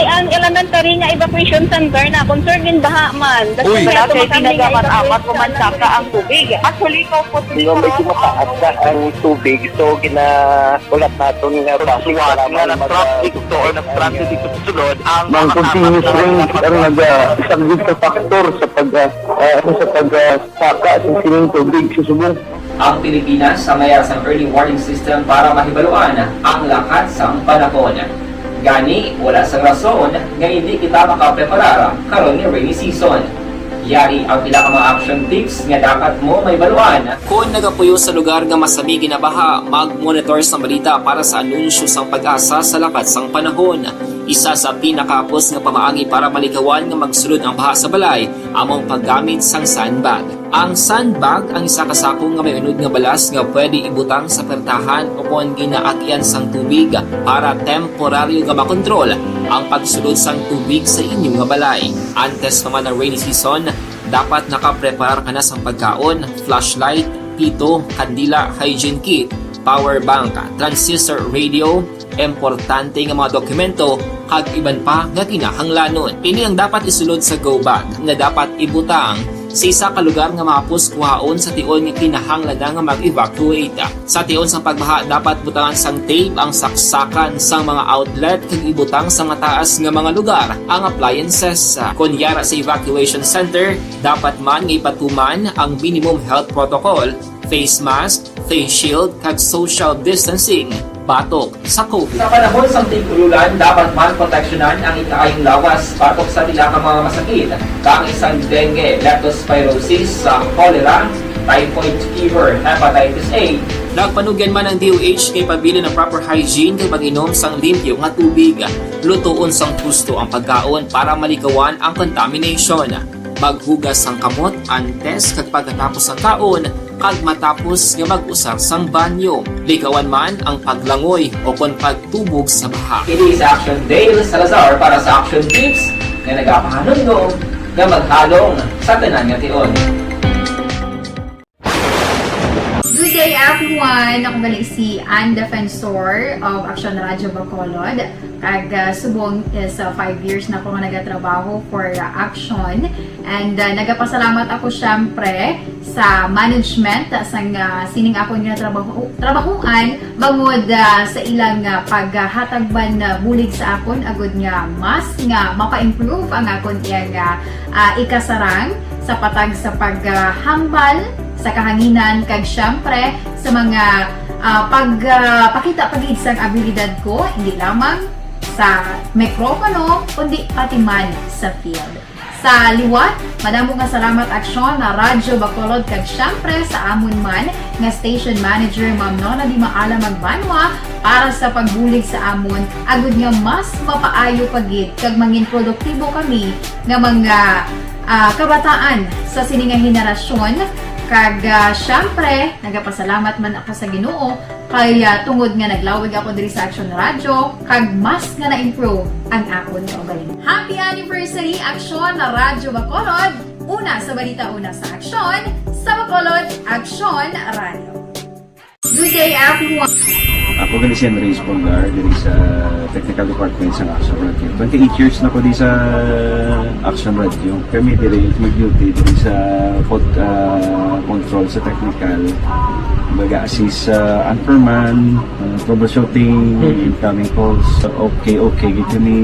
Ang elementary nga evacuation center na concern gin baha man. Uy. Wala kay ginagaman amat, pumansaka ang tubig. Actually, ikaw po, Di ba, medyo mataas na ang tubig, so ginahulat naton nga basi para nga nag-traffic to or nag-traffic dito sa sulod ang mga continuous rain ang nag-, ah, isang sa factor sa pag, ah, ah, ano, sa pag, ah, saka sa sining tubig sa subong. Ang Pilipinas ang may sang early warning system para mahibaluan ang lakat sang panahon. Gani, wala sang rason nga hindi kita makapreparar karon nga rainy season. Yari ang pila ka mga action tips nga dapat mo mahibaluan. Kon nagapuyo sa lugar nga masami ginabaha, mag-monitor sa balita para sa anunsyo sang PAGASA sa lakat sang panahon. Isa sa pinakahapos nga pamaagi para malikawan nga magsulod ang baha sa balay amo ang paggamit sang sandbag. Ang sandbag ang isa ka sako nga may unod nga balas nga pwede ibutang sa pertahan o kon ginaagyan sang tubig para temporaryo nga makontrol ang pagsulod sang tubig sa inyo nga balay. Antes pa man ang rainy season, dapat nakapreparar ka na sang pagkaon, flashlight, pito, kandila, hygiene kit, power bank, transistor radio, importante nga mga dokumento, kag iban pa nga kinahanglanon. Ini ang dapat isulod sa go bag nga dapat ibutang sa isa ka lugar nga mahapos kuhaon sa tion nga kinahanglan na nga mag-evacuate. Sa tion sang pagbaha, dapat butangan sang tape ang saksakan sang mga outlet kag ibutang sa mataas nga mga lugar ang appliances. Kon yara sa evacuation center, dapat man nga ipatuman ang minimum health protocol, face mask, face shield, kag social distancing batok sa COVID. Sa panahon sang tig-ululan, dapat man proteksyonan ang ikaayong lawas batok sa pila ka mga masakit, kaangay sang dengue, leptospirosis, sa cholera, typhoid fever, hepatitis A. Nagpanugyan man ang D O H nga ipabilin ang proper hygiene kag pag-inom sang limpyo nga tubig. Lutoon sang husto ang pagkaon para malikawan ang contamination. Maghugas sang kamot antes kag pagkatapos sang kaon kag matapos nga mag-usar sang banyo. Likawan man ang paglangoy o kon pagtubog sa baha. Ini si Action Dale Salazar para sa Action Tips nga nagapahanumdom nga maghalong sa tanan nga tion. Good day, everyone! Ako gali si Ann Defensor of Action Radio Bacolod. Kag, ah, subong is, ah, five years na ako nga nagatrabaho for, ah, Action. And, ah, nagapasalamat ako, syempre, sa management, ah, sang, ah, sining akon nga trabaho, trabahuan, bangod, ah, sa ilang, ah, paghatag man, ah, bulig sa akon, agud nga mas nga mapa-improve ang akon iyang, ah, ah, ikasarang sa patag sa paghambal sa kahanginan, kag syempre sa mga, ah, pag, ah, pakita pa gid sang abilidad ko, hindi lamang sa mikropono, kundi pati man sa field. Sa liwat, madamo nga salamat, Aksyon, na Radyo Bacolod, kag syempre sa amon man nga station manager, Ma'am Nona Di Maala Magbanwa, para sa pagbulig sa amon, agud nga mas mapaayo pa gid kag mangin produktibo kami nga mga, ah, kabataan sa sini nga henerasyon. Kag, ah, syempre, nagapasalamat man ako sa Ginoo kay, ah, tungod nga naglawig ako diri sa Action Radio, kag mas nga na-improve ang akon kaugalingon. Happy anniversary, Aksyon na Radyo Bacolod! Una sa balita, una sa aksyon, sa Bacolod, Aksyon Radio. Good day, everyone! Ako gali si Andres Polgar, diri sa Technical Department sa Action Radio. Twenty-eight years na ko di sa Action Radio. Kami diri mag-duty diri sa pod-, ah, control sa technical. Baga assist sa anchorman, ah, troubleshooting, incoming calls. Okay, okay, gid kami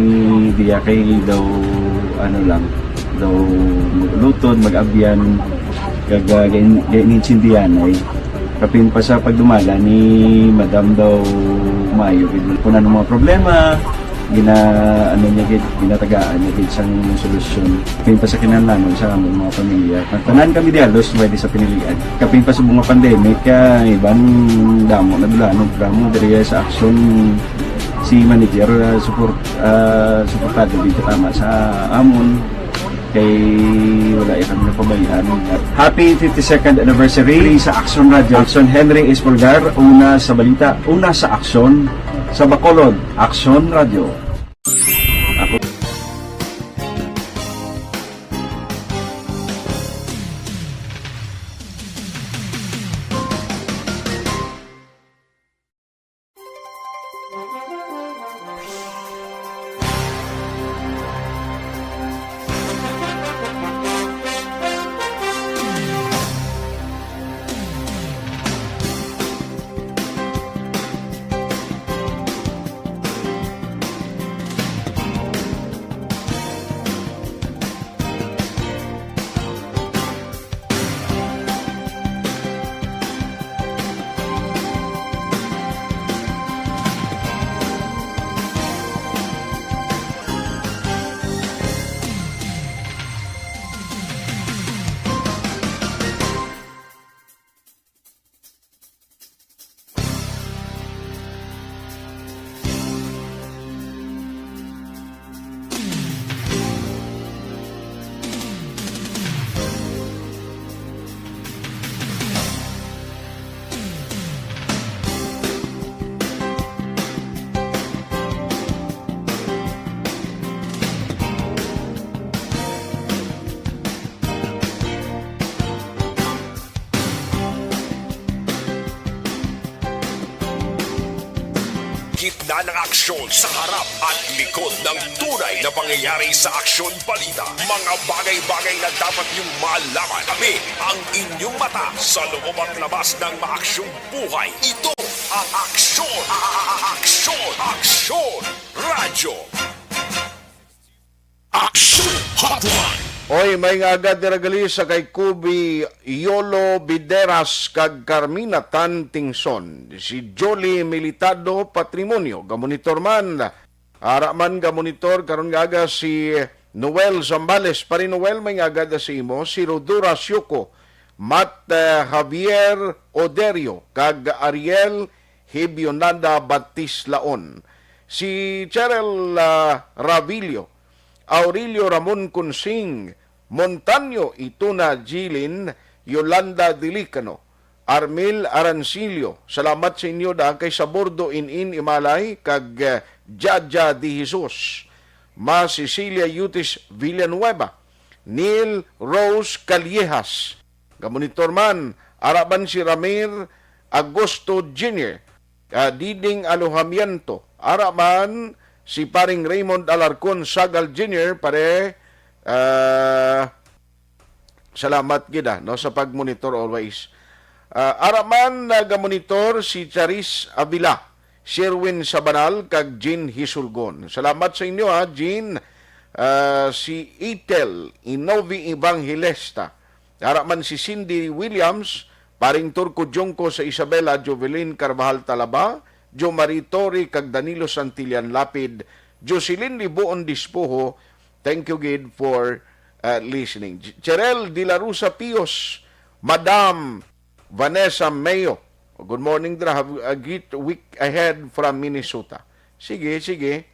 diya kay daw, ano lang, daw maglutod, mag-abyan, kag, ah, gain-, gainintindihan ay. Kapin pa sa pagdumala ni Madam daw Maayo gid. Kung ano mga problema, gina-, ano niya gid, ginatagaan niya gid sang solusyon. Kaya pa sa kinahanglanon sa among mga pamilya. Nagtanan kami di halos pwede sa pinilian. Kapin pa sa mga pandemic, ah, iban damo na dulanon, damo diri sa aksyon si manager, ah, support, ah, suportado din katama sa amon. Kay wala ya kami napabayaan. Happy fifty-second anniversary sa Aksyon Radio. Aksyon, Henry Espolgar, una sa balita, una sa aksyon, sa Bacolod, Aksyon Radio. Ako Gitna ng aksyon, sa harap at likod ng tunay na pangyayari sa Aksyon Balita. Mga bagay-bagay na dapat niyong malaman. Kami ang inyong mata sa loob at labas ng maaksyong buhay. Ito ang Aksyon, a-, a-, a-, Aksyon, Aksyon Radyo. Action Hotline. Oy, may nga agad dira gali sa kay Kubi Yolo Bideras kag Carmina Tan Tingson, si Jolly Militado Patrimonio, gamonitor man. Ara man gamonitor karon nga aga si Noel Zambales. Pare Noel, may nga agad si imo, si Rodora Siuko, Matt, eh, Javier Oderio, kag Ariel Hibionada Batislaon, si Cheryl, ah, Ravillo, Aurelio Ramon Consing, Montaño Ituna Jilin, Yolanda Dilicano, Armil Arancillo. Salamat sa inyo da kay sa bordo in-in Imalay kag, eh, Jaja de Jesus, Ma Cecilia Yutis Villanueva, Neil Rose Callejas. Gamonitor man, ara man si Ramir Agosto Junior, ah, Diding Alojamiento, ara man si paring Raymond Alarcon Sagal Junior, pare, ah, salamat gid, ah, no, sa pagmonitor always. Ah, ara man nagamonitor si Charis Avila, Sherwin Sabanal, kag Jean Hisulgon. Salamat sa inyo, ha, Jean. Ah, si Itel Inovi Evangelista, ara man si Cindy Williams, paring Turco Jungko sa Isabela, Jovelyn Carvajal Talaba, Jo Marie Torre, kag Danilo Santillan Lapid, Jocelyn Libuon Dispoho. Thank you gid for, uh, listening. Ch-, Cherel de la Rosa Pios, Madam Vanessa Mayo. Good morning, dra. Have a great week ahead from Minnesota. Sige, sige.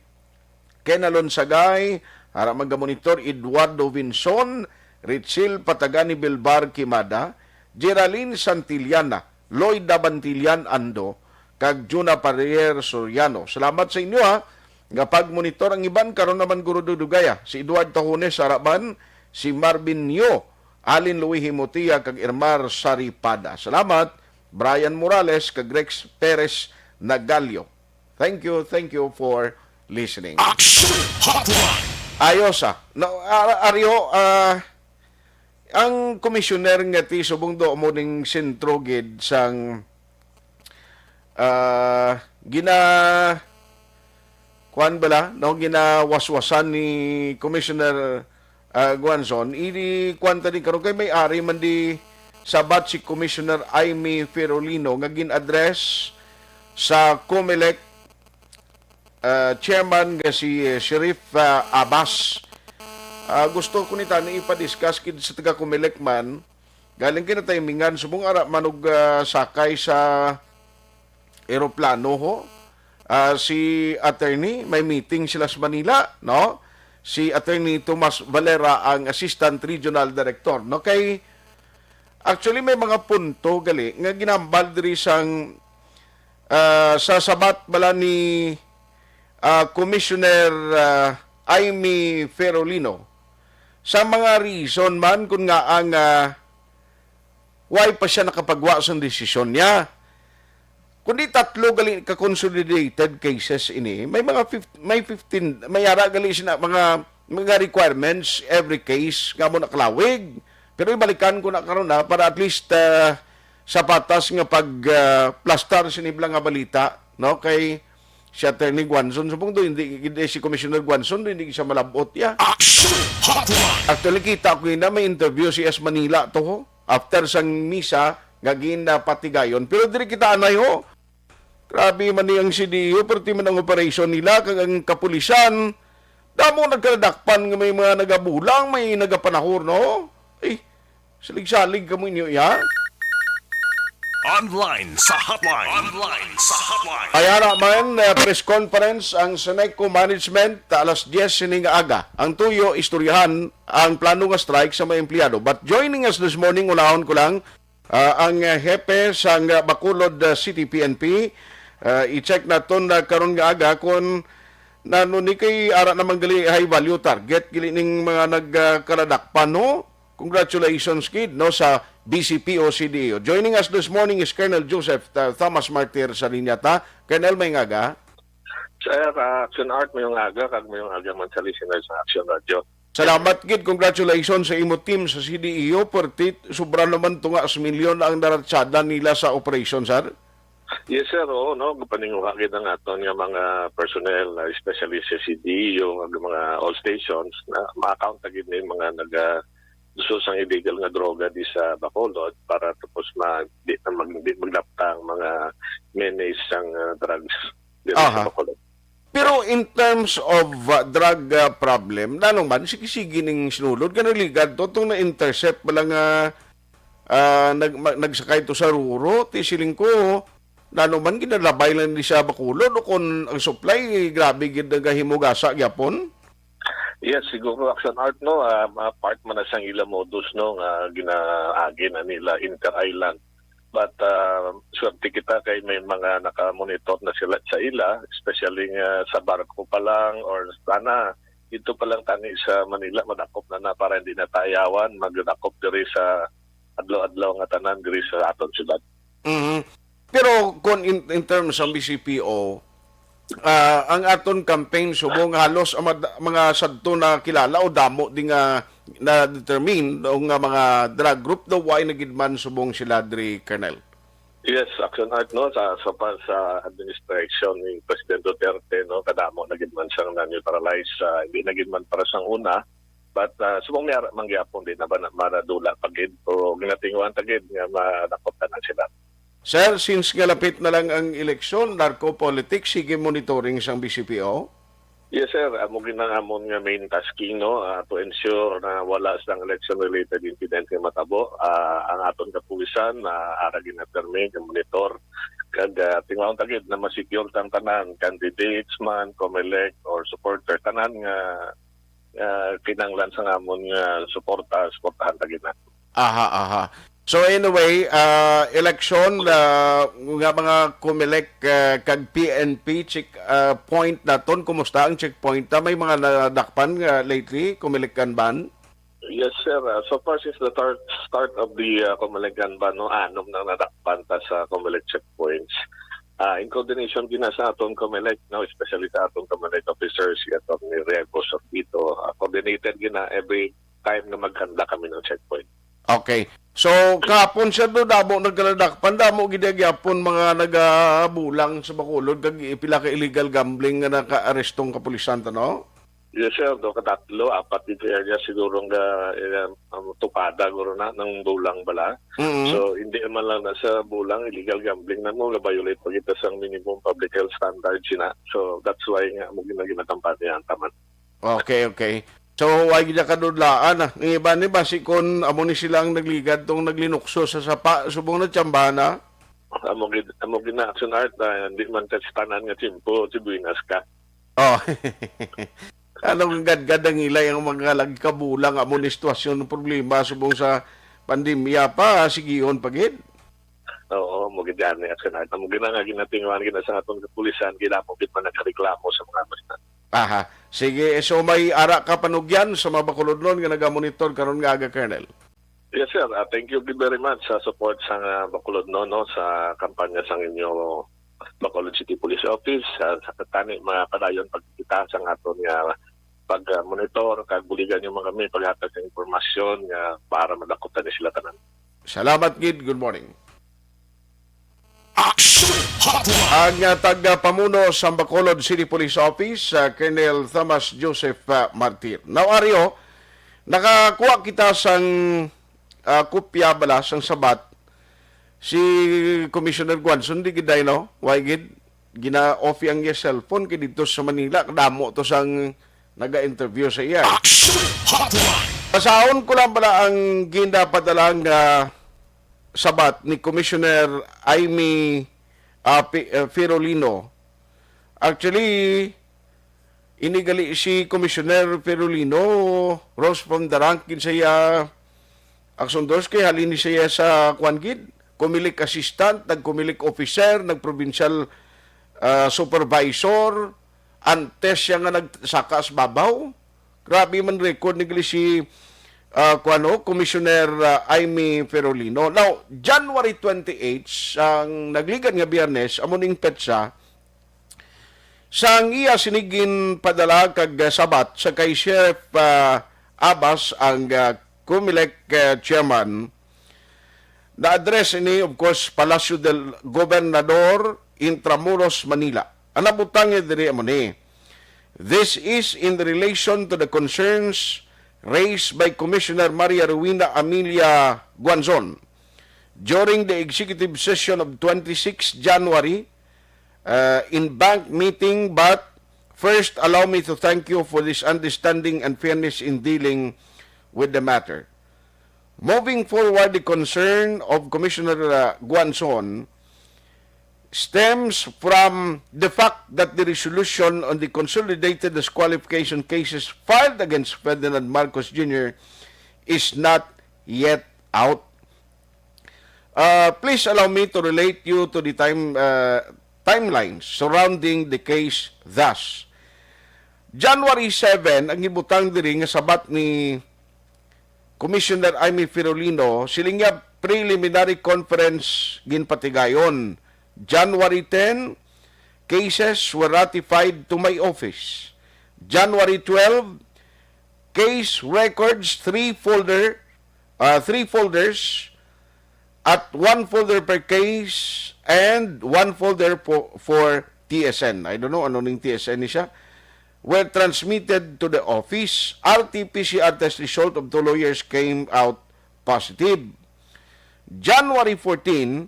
Ken Alonsagay, ara man gamonitor, Eduardo Vinson, Richel Patagani Bilbar Kimada, Geraldine Santillana, Lloyd Dabantillan Ando, kag Juna Parrier Soriano. Salamat sa inyo, ha, nga pagmonitor. Ang iban karon naman, Guro Dudugaya, si Eduard Tahones, ara man, si Marvin Nyo, Alin Louis Himotia, kag Irmar Saripada. Salamat, Brian Morales, kag Rex Perez Nagalio. Thank you, thank you for listening. Action Hotline. Ayos, ah. No, ar-, Aryo, ah, ang komisyoner nga ti subong do mo ning sentro gid sang, ah, gina-, kuan bala, no, ginawaswasan ni Commissioner, ah, Guanzon, idi kuan ta di karon kay may ari man di sabat si Commissioner Imee Ferolino nga gin-address sa Comelec ah, chairman nga si, eh, Sheriff, ah, Abbas. Ah, gusto ko ni tani ipa-discuss kid sa taga Comelec man. Galing kay natimingan subong ara man og, ah, sakay sa eroplano ho. Ah, si attorney, may meeting sila sa Manila, no? Si Attorney Tomas Valera ang Assistant Regional Director, no? Kay actually may mga punto gali nga ginambal diri sang, ah, sa sabat bala ni, ah, Commissioner, ah, Imee Ferolino sa mga reason man kun ngaa nga why pa siya nakapagwa sang desisyon niya. Kundi tatlo gali ka consolidated cases ini, may mga fif-, may fifteen, may ara gali sina mga, mga requirements every case nga mo nakalawig. Pero ibalikan ko na karon na para at least, ah, sa patas nga pag, ah, plastar sini bala nga balita, no? Kay si Attorney Guanzon, subong do, hindi, hindi si Commissioner Guanzon, do, hindi siya malabot ya. Action Hotline! Actually, kita ko yun na may interview si S Manila to, ho. After sang misa, nga ginapatigayon. Pero diri kita anay, ho. Grabe man ni ang C D E O, perti man ang operasyon nila, kag ang kapulisan. Damo nagkaladakpan nga may mga nagabulang, may nagapanahor, no? Eh, salig-salig kamo inyo, ya? Online sa hotline. Online sa hotline. Ay, ara man, eh, press conference ang Seneco Management, alas diyes sining aga. Ang tuyo, istoryahan ang plano nga strike sa mga empleyado. But joining us this morning, unahon ko lang, ah, ang, eh, hepe sang, ah, Bacolod, ah, City P N P. Ah, i-check naton na karon nga aga kung nano ni kay ara naman gali high value target gali ning mga nagkaladakpan, no? Congratulations, kid, no, sa B C P O C D E O. Joining us this morning is Colonel Joseph, uh, Thomas Martir sa linya ta. Colonel, may ngaga. Sir, uh, Action Art, may ngaga, kag may ngaga man sa listeners sa Action Radio. Salamat, kid. Congratulations sa imo team sa C D E O. Perti, sobra naman to nga as milyon ang naratsada nila sa operation, sir. Yes, sir. Oo, no. Paninguha gid ang aton nga mga personnel, uh, especially sa C D E O, nga mga all stations, na ma-account na gid ni mga naga-, gusto sang illegal nga droga di sa Bacolod para tapos ma-, di na mag-, di maglapta ang mga menace sang, uh, drugs diri sa Bacolod. Pero in terms of, uh, drug, uh, problem, nanong man, sige-sige ning sinulod ka naligad to, itong na-intercept pala nga, uh, nag-, ma-, nagsakay to sa Ruro, ti siling ko, nano man ginalabay lang ni sa Bacolod, o kung ang supply, grabe gid nagahimugasa gyapon? Yes, siguro, Action Art, no, ah, ma-, part man na sang ila modus, no, nga ginaagi na nila inter-island. But, ah, swerte kita kay may mga nakamonitor na sila sa ila, especially nga sa barko pa lang or sana dito pa lang tani sa Manila, madakop na na para hindi na tayawan, magdakop diri sa adlaw-adlaw nga tanan diri sa aton syudad. Mhm. Pero kung in, in terms sa B C P O, ah, ang aton campaign subong halos ang mad-, mga sadto na kilala o damo di nga na-determine o nga mga drug group daw, why na gid man subong sila diri, Colonel? Yes, Action Art, no, sa, sa pa, sa administration ni President Duterte, no, kadamo na gid man siyang na-neutralize, ah, hindi na gid man para sang una, but, ah, subong may ara man gyapon, di na ba na maradula pa gid o ginatinguhan ta gid nga madakop na sila. Sir, since nga lapit na lang ang eleksyon, narco politics, sige monitoring sang B C P O? Yes, sir. Amo gid ang amon nga main tasking, no, ah, to ensure na wala sang election-related incident nga matabo. Ah, ang aton kapulisan, ah, ara gid na permi nga monitor. Kag, ah, tingwang ta gid na ma-secure tang tanan, candidates man, Comelec, or supporter, tanan nga, ah, kinahanglan sang amon nga suporta, suportahan ta gid na. Aha, aha. So anyway, ah, election, ah, nga mga Comelec, ah, kag P N P check, ah, point naton, kumusta ang checkpoint? Ta may mga nadakpan, ah, lately, Comelec Kanban? Yes, sir. Ah, so far, since the tar-, start of the, ah, Comelec Kanban, no, anom na nadakpan ta sa Comelec checkpoints. Ah, in coordination gina sa aton Comelec, no, especially sa aton Comelec officers, si Attorney Riego Sortito, ah, coordinated gina every time nga maghanda kami ng checkpoint. Okay. So, kahapon siya do, damo nagkaladakpan, damo gid gyapon mga nagabulang sa Bacolod, kag pila ka illegal gambling nga naka-arestong kapulisan, ta, no? Yes, sir. Do katatlo, apat dito area siguro nga, eh, ang tupada guro na ng bulang bala. Mm. So, hindi man lang na sa bulang, illegal gambling na mo, ga-violate pa kita sa minimum public health standards na. So, that's why nga mo ginaginatampan niya ang taman. Okay, okay. So, why gid kadudlaan, ah? Ang iba ni basi kon amo ni sila ang nagligad tong naglinukso sa sapa, subong na tsambahan na. Amo gid, amo gid na, Action Art, ah, hindi man ka sa tanan nga tiyempo, si Buenas ka. Oh. Anong gadgad ang ilay ang mga lagi kabulang amo ni sitwasyon ng problema subong sa pandemya pa, sigihon pa gid? Oo, mo gid yan, Action Art. Amo gid na nga ginatinguhan gid na sa atong kapulisan, gid amo gid man nagreklamo sa mga basta. Aha. Sige, so may ara ka panugyan sa mga Bacolodnon nga nagamonitor karon nga aga, Colonel? Yes, sir. Ah, thank you very much sa support sa nga Bacolodnon, no, sa kampanya sang inyo Bacolod City Police Office. Ah, sa tani, mga padayon pagkita sa aton nga pag-monitor, kag buligan niyo man kami paghatag sa impormasyon nga para madakutan ni sila tanan. Salamat gid. Good morning. Action Hotline. Ang, ah, tagapamuno sa Bacolod City Police Office, ah, Colonel Thomas Joseph, ah, Martir. Now, Ario, nakakuha kita sang, ah, kopya bala sang sabat si Commissioner Guanzon, di gid ay, no? Why gid? Gina-off ang iya cellphone kay dito sa Manila, kadamo to sang naga-interview sa iya. Action Hotline. Basahon ko lang bala ang ginapadala nga sabat ni Commissioner Imee, ah, Pi-, ah, Firulino. Actually, ini gali si Commissioner Firulino, rose from the rank gid sa iya aksyon dos kay halin ni siya sa kwan gid, Comelec assistant, nag-Comelec officer, nag-provincial, ah, supervisor, antes siya nga nagsaka sa babaw. Grabe man record ni gali si, ah, kuwan, no, Commissioner, ah, Imee Ferolino. Now, January twenty-eight, ang nagligad nga Biyernes, amo ning petsa, sang iya sini ginpadala kag sabat sa kay Sheriff, ah, Abas, ang, ah, Comelec, ah, chairman, na-address ini, of course, Palacio del Gobernador, Intramuros, Manila. Ang nabutang niya diri amo ni, "This is in relation to the concerns raised by Commissioner Maria Rowena Amelia Guanzon during the executive session of twenty-six January, uh, in bank meeting, but first allow me to thank you for this understanding and fairness in dealing with the matter." Moving forward, the concern of Commissioner, uh, Guanzon stems from the fact that the resolution on the consolidated disqualification cases filed against Ferdinand Marcos Junior is not yet out. Uh, please allow me to relate you to the time, uh, timeline surrounding the case thus. January seven, ang ibutang diri nga sabat ni Commissioner Imee Firolino, siling niya, preliminary conference ginpatigayon. January ten, cases were ratified to my office. January twelve, case records, three folder, ah, three folders, at one folder per case and one folder po for T S N. I don't know ano ning T S N ni siya. Were transmitted to the office. R T P C R test result of two lawyers came out positive. January fourteen,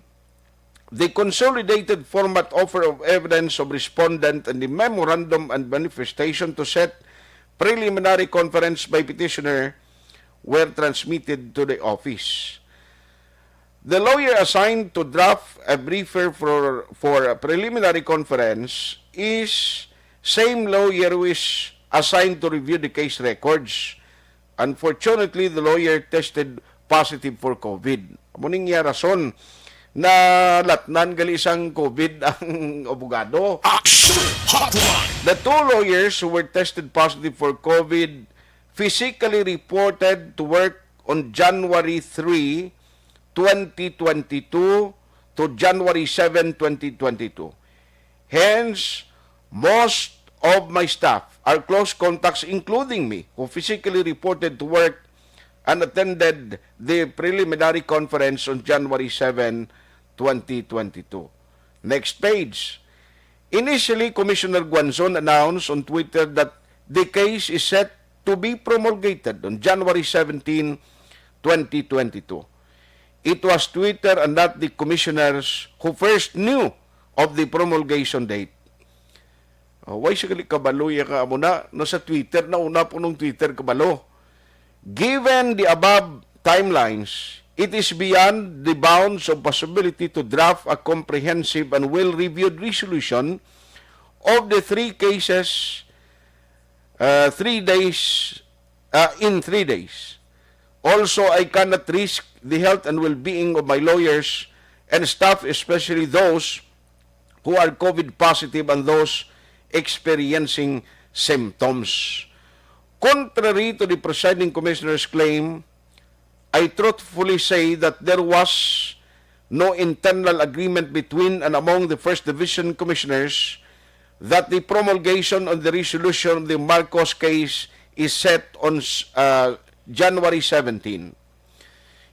the consolidated format offer of evidence of respondent and the memorandum and manifestation to set preliminary conference by petitioner were transmitted to the office. The lawyer assigned to draft a briefer for, for a preliminary conference is same lawyer who is assigned to review the case records. Unfortunately, the lawyer tested positive for COVID. Amo ning iya rason na latnan gali sang COVID ang abogado. Action Hotline. The two lawyers who were tested positive for COVID physically reported to work on January three, twenty twenty-two to January seven, twenty twenty-two. Hence, most of my staff are close contacts, including me, who physically reported to work and attended the preliminary conference on January seven, twenty twenty-two. Next page. Initially, Commissioner Guanzon announced on Twitter that The case is set to be promulgated on January seventeen, twenty twenty-two. It was Twitter and not the commissioners who first knew of the promulgation date. Oh, why siya gali kabalo ya ka amo na? Nasa Twitter, nauna po nung Twitter kabalo. Given the above timelines, it is beyond the bounds of possibility to draft a comprehensive and well-reviewed resolution of the three cases, uh, three days, uh, in three days. Also, I cannot risk the health and well-being of my lawyers and staff, especially those who are COVID positive and those experiencing symptoms. Contrary to the presiding commissioner's claim, I truthfully say that there was no internal agreement between and among the First Division commissioners that the promulgation of the resolution of the Marcos case is set on, uh, January seventeen.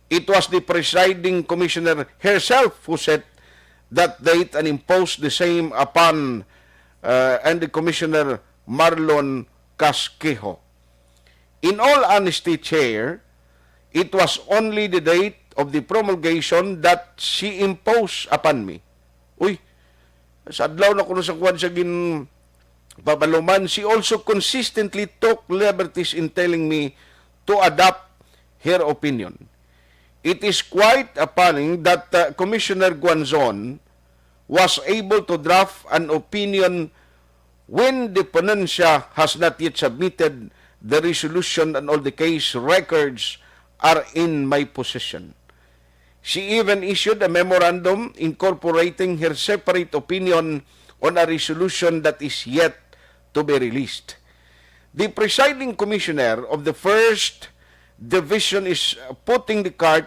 It was the presiding commissioner herself who set that date and imposed the same upon, uh, and the Commissioner Marlon Casquejo. In all honesty, Chair, it was only the date of the promulgation that she imposed upon me. Uy, sa adlaw na kuno sa kuwan sa gin pabaluman, she also consistently took liberties in telling me to adopt her opinion. It is quite appalling that, uh, Commissioner Guanzon was able to draft an opinion when the ponencia has not yet submitted the resolution and all the case records are in my possession. She even issued a memorandum incorporating her separate opinion on a resolution that is yet to be released. The presiding commissioner of the first division is putting the cart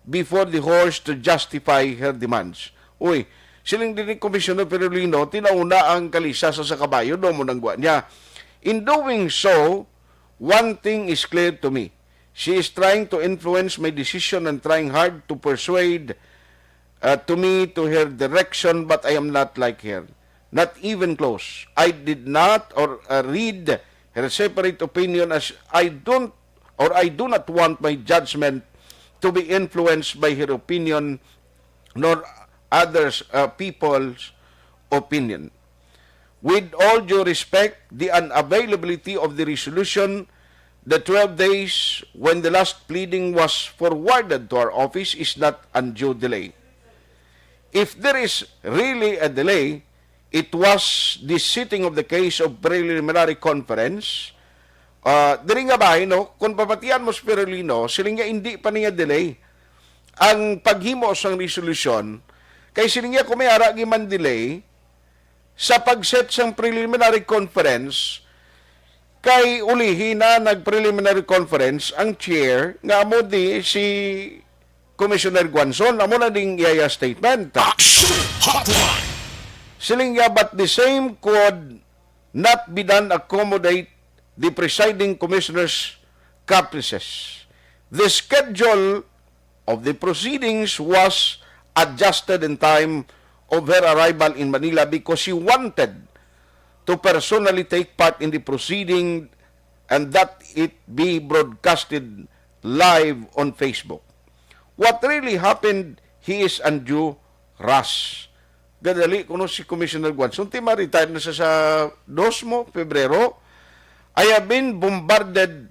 before the horse to justify her demands. Uy, siling diri Commissioner Perolino, tinauna ang kalisa sa, sa kabayo, do mo nang gwa niya. In doing so, one thing is clear to me. She is trying to influence my decision and trying hard to persuade, uh, to me to her direction, but I am not like her. Not even close. I did not or, uh, read her separate opinion as I don't or I do not want my judgment to be influenced by her opinion nor others, uh, people's opinion. With all due respect, the unavailability of the resolution, the twelve days when the last pleading was forwarded to our office, is not undue delay. If there is really a delay, it was the sitting of the case of preliminary conference. Ah, diri nga bahin, no, kung papatian mo si Perolino, siling niya hindi pa niya delay ang paghimo sang resolusyon. Kay siling niya, kung may ara gi man delay sa pag-set sang preliminary conference, kay ulihi na nag-preliminary conference ang chair nga amo di si Commissioner Guanzon, amo na ding iya statement. Action Hotline. Siling niya, but the same could not be done accommodate the presiding commissioner's caprices. The schedule of the proceedings was adjusted in time of her arrival in Manila because she wanted to personally take part in the proceeding and that it be broadcasted live on Facebook. What really happened, he is undue rush. Gadali kuno si Commissioner Guanzon, ti ma-retire na siya sa dos mo, Pebrero. I have been bombarded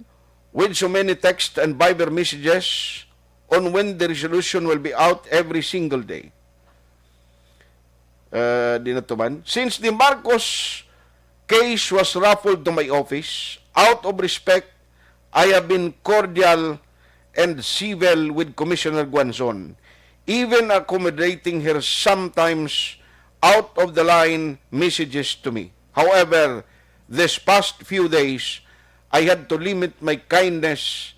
with so many text and Viber messages on when the resolution will be out every single day. Uh, di na to man. Since the Marcos case was raffled to my office, out of respect, I have been cordial and civil with Commissioner Guanzon, even accommodating her sometimes out of the line messages to me. However, this past few days, I had to limit my kindness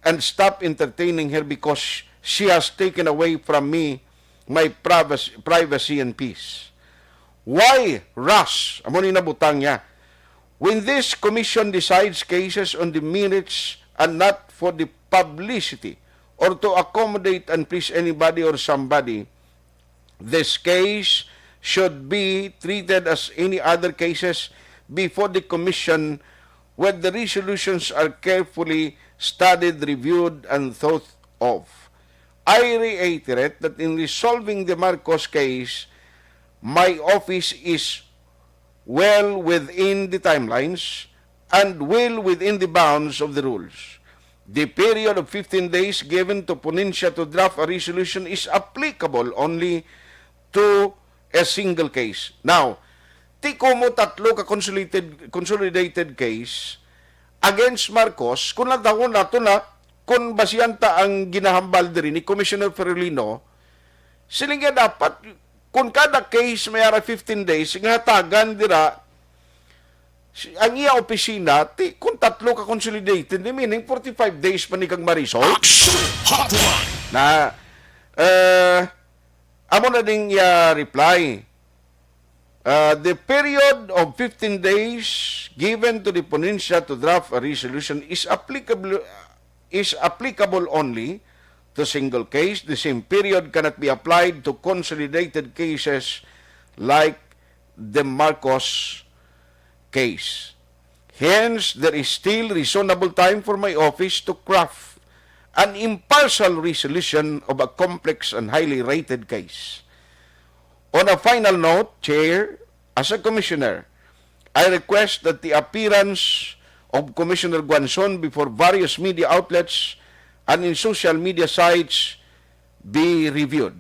and stop entertaining her because she has taken away from me my privacy, privacy and peace. Why rush? Amo ni nabutang niya. When this commission decides cases on the merits and not for the publicity or to accommodate and please anybody or somebody, this case should be treated as any other cases before the commission where the resolutions are carefully studied, reviewed, and thought of. I reiterate that in resolving the Marcos case, my office is well within the timelines and well within the bounds of the rules. The period of fifteen days given to Ponencia to draft a resolution is applicable only to a single case. Now, ti kumo tatlo ka consolidated, consolidated case against Marcos, kung lantawon nato na, kung basihan ta ang ginahambal diri ni Commissioner Ferolino, siling niya dapat, kung kada case may ara fifteen days, nga hatagan dira, si, ang iya opisina, ti, kung tatlo ka consolidated, ni meaning forty-five days pa ni kang ma-resolve. Action Hotline! Na, eh, amo na ding iya reply. Uh, the period of fifteen days given to the Ponencia to draft a resolution is applicable, is applicable only to single case. The same period cannot be applied to consolidated cases like the Marcos case. Hence, there is still reasonable time for my office to craft an impartial resolution of a complex and highly rated case. On a final note, Chair, as a commissioner, I request that the appearance of Commissioner Guanzon before various media outlets and in social media sites be reviewed.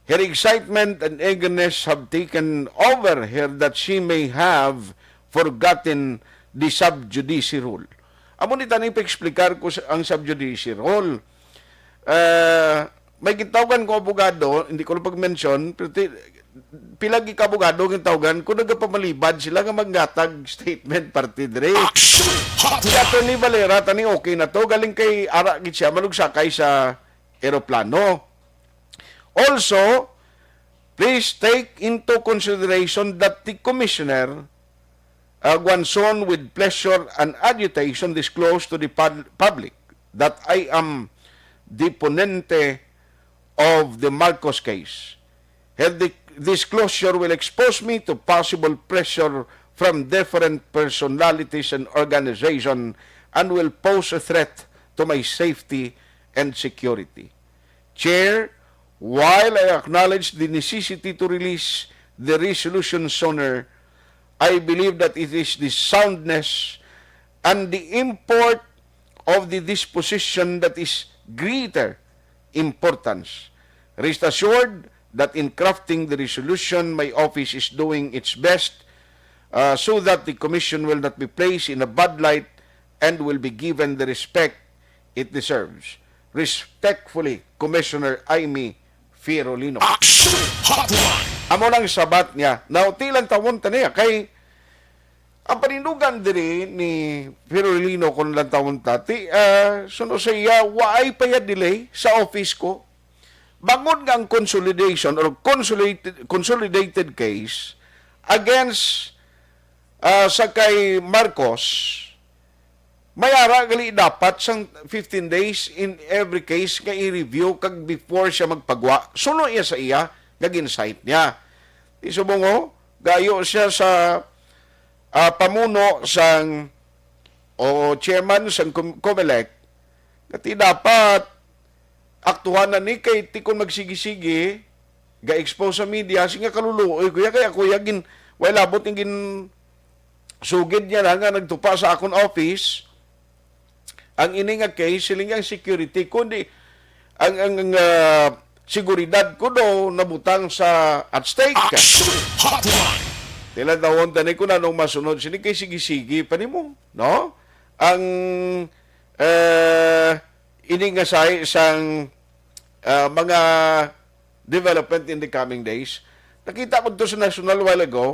Her excitement and eagerness have taken over her that she may have forgotten the sub judice rule. Amo ni tani pa-explicar ko sa, ang sub judice rule. Ah, may gintawgan ko abogado, hindi ko na pag-mention, pero ti-, pila gi ka abogado gintawgan ko, nagapamalibad sila nga maghatag statement parte diri. Action Hotline! Si Attorney Valera, tani okay na to, galing kay ara gid siya, malugsakay sa eroplano. Also, please take into consideration that the Commissioner, uh, Guanzon, with pleasure and agitation, disclosed to the pub-, public that I am the ponente of the Marcos case. Her di-, disclosure will expose me to possible pressure from different personalities and organization and will pose a threat to my safety and security. Chair, while I acknowledge the necessity to release the resolution sooner, I believe that it is the soundness and the import of the disposition that is greater importance. Rest assured that in crafting the resolution, my office is doing its best, uh, so that the commission will not be placed in a bad light and will be given the respect it deserves. Respectfully, Commissioner Imee Ferolino. Action Hotline! Amo nang sabat niya. Now, ti lantawon ta niya kay ang panindugan diri ni Ferolino, kung lantawon ta, ti, ah, suno sa iya, waay pa ya delay sa office ko. Bangod nga ang consolidation or consolidated, consolidated case against, ah, sa kay Marcos, may ara gali dapat sang fifteen days in every case nga i-review kag before siya magpagwa. Suno iya sa iya nga gin-cite niya. Ti subong, oh, gayo siya sa, ah, pamuno sang, o chairman sang Com-, Comelec, nga ti dapat aktuhan na ni kay ti kon magsigi-sigi, ga-expose sa media, si nga kaluluoy ko ya, kay ako ya gin-, way labot ang gin-, sugid niya na nga nagtupa sa akon office, ang ini nga case, siling ang security, kundi ang, ang, ang, ah, seguridad ko do nabutang sa at stake. Action Hotline! Tila dawon tani kung anong masunod. Sini kay sige-sige pa nimo, no? Ang, eh, ini nga sahi sang, ah, mga development in the coming days. Nakita ko to sa National while ago.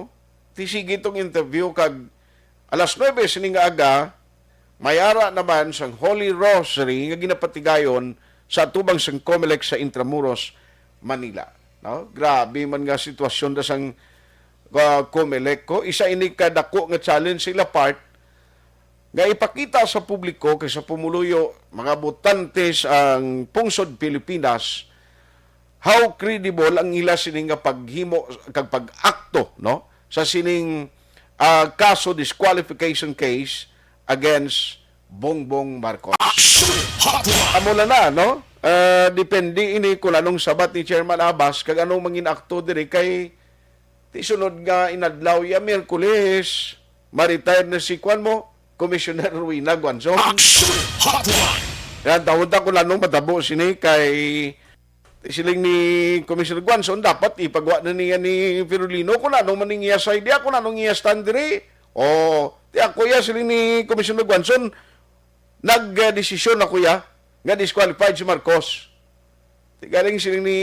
Ti sige tong interview kag alas nuebe sini nga aga, may ara naman sang Holy Rosary nga ginapatigayon sa atubang sang Comelec sa Intramuros, Manila. No? Grabe man nga sitwasyon da sang, uh, Comelec ko. Isa ini ka dako nga challenge sa ila part nga ipakita sa publiko kay sa pumuluyo, mga botante sang pungsod Pilipinas, how credible ang ila sini nga paghimo kag pag-akto, no, sa sining, ah, kaso, disqualification case against Bongbong Marcos. Action Hotline! Amo lang na, no? Ah, depende ini kung anong sabat ni Chairman Abas kag anong mangin akto diri kay ti sunod nga inadlaw ya Miyerkules, ma-retire na si kwan mo, Commissioner Rowena Guanzon. Action Hotline! Yan, tawon ta kung anong matabo sini kay siling ni Commissioner Guanzon, dapat ipagwa na niya ni Firulino kung ano man ang iya side diya, kung anong iya stand diri. O, ti ako iya, siling ni Commissioner Guanzon, nagdesisyon ako iya nga disqualified si Marcos. Ti galing siling ni,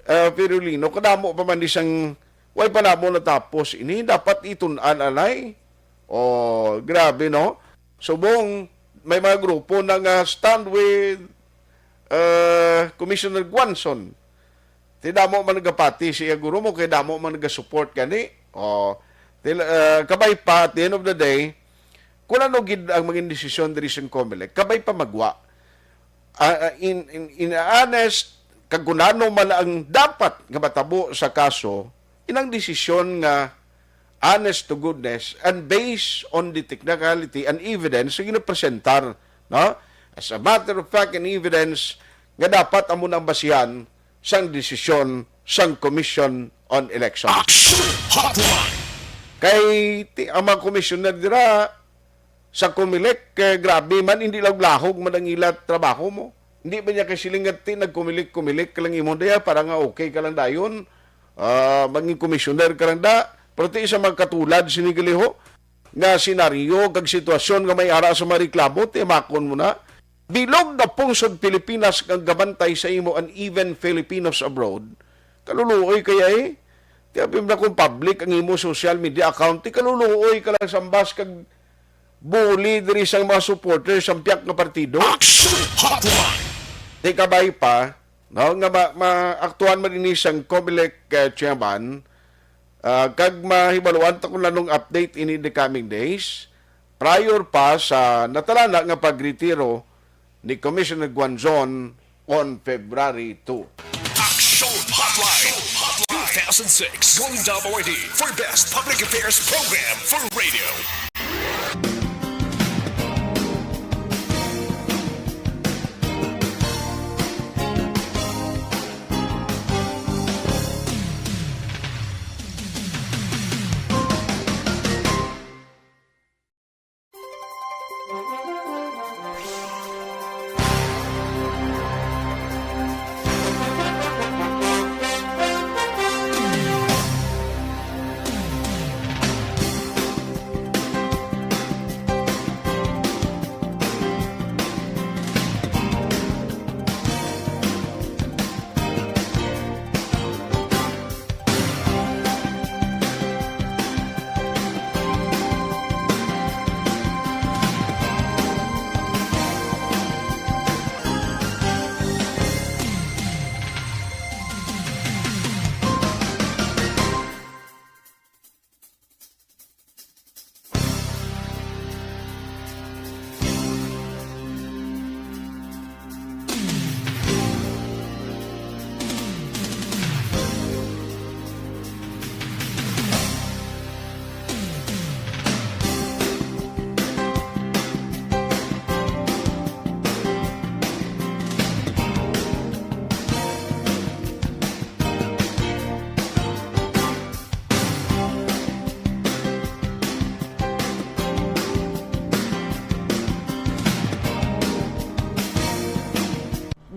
ah, Firulino, kadamo pa man di sang, way pa namo natapos ini, dapat itun-an anay. O, grabe, no? Subong, may mga grupo na nga stand with uh, Commissioner Guanzon. Ti damo man nagapati siya, guro mo, kay damo man nagasupport gani. O, til, uh, kabay pa, at the end of the day, kung ano gid ang mga desisyon diri sa Comelec, kabay pa magwa. Ah, ah, in, in, in honest, kag kung ano man ang dapat nga matabo sa kaso, inang desisyon nga honest to goodness and based on the technicality and evidence nga ginapresentar, no? As a matter of fact and evidence nga dapat amo nang basihan sang desisyon sang Commission on Election. Action Hotline! Kay ti, ang mga commissioner dira sa Comelec, eh, grabe man, hindi lang lahog man ang ila trabaho mo. Hindi ba niya kay siling nga ti nagkumilik-kumilik ka lang imo diya para nga okay ka lang dayon? Ah, maging commissioner ka lang da. Pero ti sa mga katulad sini gali ho nga senaryo kag sitwasyon nga may ara sa mga reklamo, timakon mo na. Bilog nga pungsod Pilipinas ang gabantay sa imo and even Filipinos abroad. Kaluluoy kaya eh. Ti abi na kung public ang imo social media account, ti kaluluoy ka lang sambas kag bully diri sang mga supporters sang piyak nga partido. Action Hotline! Ti kabay pa, no, nga ma-, maaktuhan man ini sang Comelec, eh, chairman, ah, kag mahibaluan ta kung anong update ini the coming days, prior pa sa natalana nga pagretiro ni Commissioner Guanzon on February two. Action Hotline two thousand six Golden Dome Awardee for Best Public Affairs Program for Radio.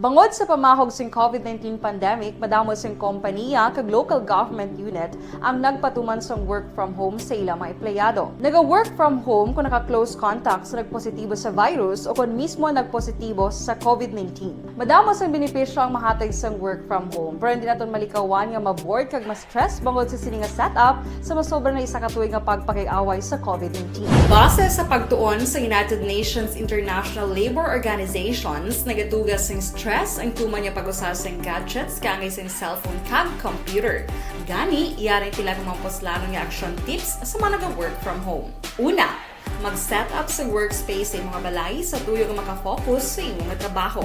Bangod sa pamahog sing COVID nineteen pandemic, madamo sing kompaniya kag local government unit ang nagpatuman sang work from home sa ila mga empleyado. Naga-work from home kung naka-close contact sa nagpositibo sa virus o kon mismo nagpositibo sa COVID nineteen. Madamo sang benepisyo ang mahatag sang work from home, pero hindi naton malikawan nga ma-bored kag ma-stress bangod sa sini nga setup sa masobra na isa ka tuig nga pagpakig-away sa COVID nineteen. Base sa pagtuon sa United Nations International Labor Organizations, nagaduga sing stress ang tuman nga pag-usa sing gadgets kaangay sing cellphone kag computer. Gani, yari ang pila ka mga puslanon nga action tips sa mga naga-work from home. Una, Mag-set up sa workspace sa imong balay sa tuyo nga makafocus sa imong trabaho.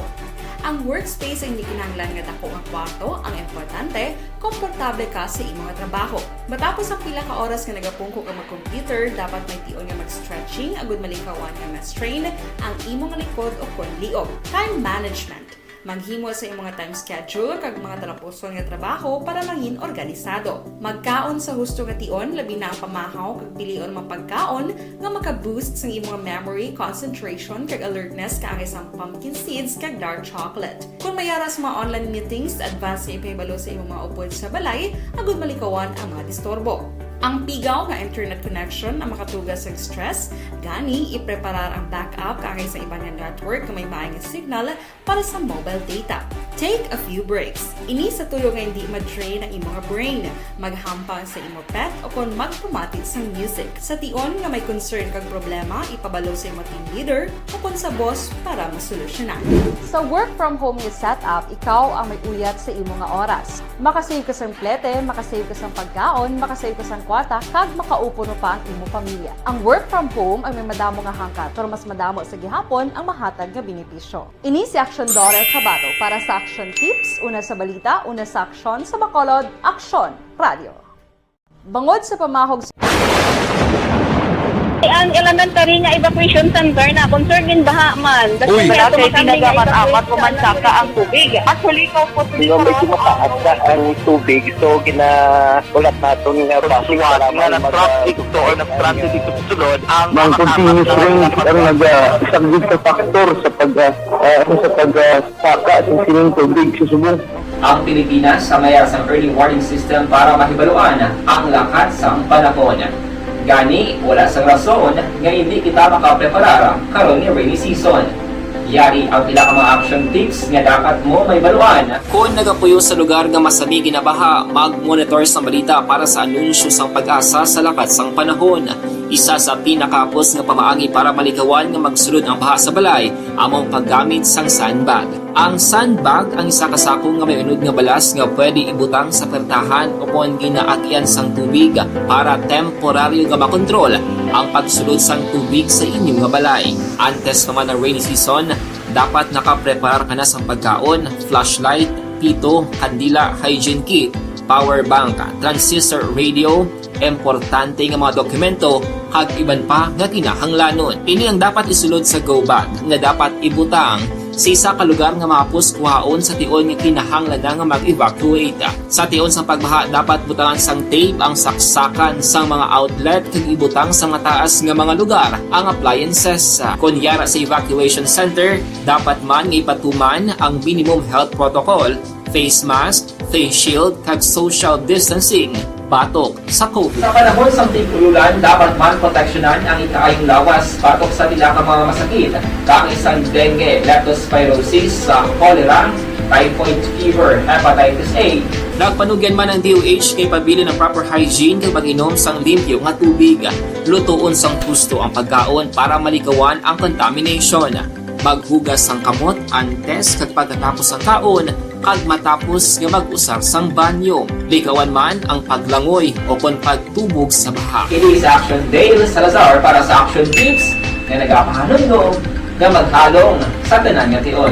Ang workspace ay hindi kinahanglan nga dako nga kwarto. Ang importante, komportable ka sa imong trabaho. Matapos ang pila ka oras nga nagapungko ka mag-computer, dapat may tion nga mag-stretching agud malikawan nga ma-strain ang imong likod o kon liog. Time management. Maghimo sa imong time schedule kag mga talapuson nga trabaho para mangin organisado. Magkaon sa husto nga tion, labi na ang pamahaw kag pilion mga pagkaon nga maka-boost sang imong memory, concentration, kag alertness, kaangay sang pumpkin seeds kag dark chocolate. Kung may ara sa mga online meetings, advance nga ipahibalo sa imong mga upod sa balay agud malikawan ang mga disturbo. Ang pigaw nga internet connection ang makatuga sa stress, gani ipreparar ang backup kaangay sa iban nga network nga may maay nga signal para sa mobile data. Take a few breaks. Ini sa tuyo nga hindi ma-drain ang imong brain. Maghampang sa imo pet o kon magpamati sang music. Sa tion nga may concern kag problema, ipabalo sa imo team leader o kon sa boss para masolusyonan. Sa work from home nga setup, ikaw ang may uyat sa imo nga oras. Makasave ka sang plete, makasave ka sang pagkaon, makasave ka sang kwarta, kag makaupuno pa ang imo pamilya. Ang work from home ang may madamo nga hangkat, pero mas madamo sa gihapon ang mahatag nga benepisyo. Ini si Action Dora Cabato para sa Action Tips, una sa balita, una sa aksyon, sa Bacolod, Aksyon Radio. Bangod sa pamahog sa Ang elementary nga evacuation center na concerned in baha man. Uy, Kasi wala kay kami nga tinaga man evacuation amat o man center. Saka ang tubig. Actually, ikaw po, Di ba, medyo mataas na ang tubig, so ginaulat naton nga bus Suwat para nga may nag-traffic mag- to or nag-transit dito sa sulod, ang Mang mga continuous tama rain na ang naga-, saglit sa factor sa pag, ah, ah, sa pag, ah, saka sa sining tubig sa subong. Ang Pilipinas ang may sang early warning system para mahibaluan ang lakat sang panahon. Gani, wala sang rason nga hindi kita makapreparar karon nga rainy season. Yari ang pila ka mga action tips nga dapat mo mahibaluan. Kon nagapuyo sa lugar nga masami ginabaha, mag-monitor sang balita para sa anunsyo sang PAGASA sa lakat sang panahon. Isa sa pinakahapos nga pamaagi para malikawan nga magsulod ang baha sa balay amo ang paggamit sang sandbag. Ang sandbag ang isa ka sako nga may unod nga balas nga pwede ibutang sa pertahan o kon ginaagian sang tubig para temporaryo nga makontrol ang pagsulod sang tubig sa inyo nga balay. Antes pa man ang rainy season, dapat nakapreparar ka na sang pagkaon, flashlight, pito, kandila, hygiene kit, power bank, transistor radio, importante nga mga dokumento, kag iban pa nga kinahanglanon. Ini ang dapat isulod sa go bag nga dapat ibutang sa isa ka lugar nga mahapos kuhaon sa tion nga kinahanglan na nga mag-evacuate. Sa tion sang pagbaha, dapat butangan sang tape ang saksakan sang mga outlet kag ibutang sa mataas nga mga lugar ang appliances. Kon yara sa evacuation center, dapat man nga ipatuman ang minimum health protocol, face mask, face shield, kag social distancing batok sa COVID. Sa panahon sang tig-ululan, dapat man proteksyonan ang ikaayong lawas batok sa pila ka mga masakit, kaangay sang dengue, leptospirosis, sa cholera, typhoid fever, hepatitis A. Nagpanugyan man ang D O H nga ipabilin ang proper hygiene kag pag-inom sang limpyo nga tubig. Lutoon sang husto ang pagkaon para malikawan ang contamination. Maghugas sang kamot antes kag pagkatapos sang kaon, kag matapos nga mag-usar sang banyo. Likawan man ang paglangoy o kon pagtubog sa baha. Ini si Action Dale Salazar para sa Action Tips nga nagapahanumdom nga maghalong sa tanan nga tion.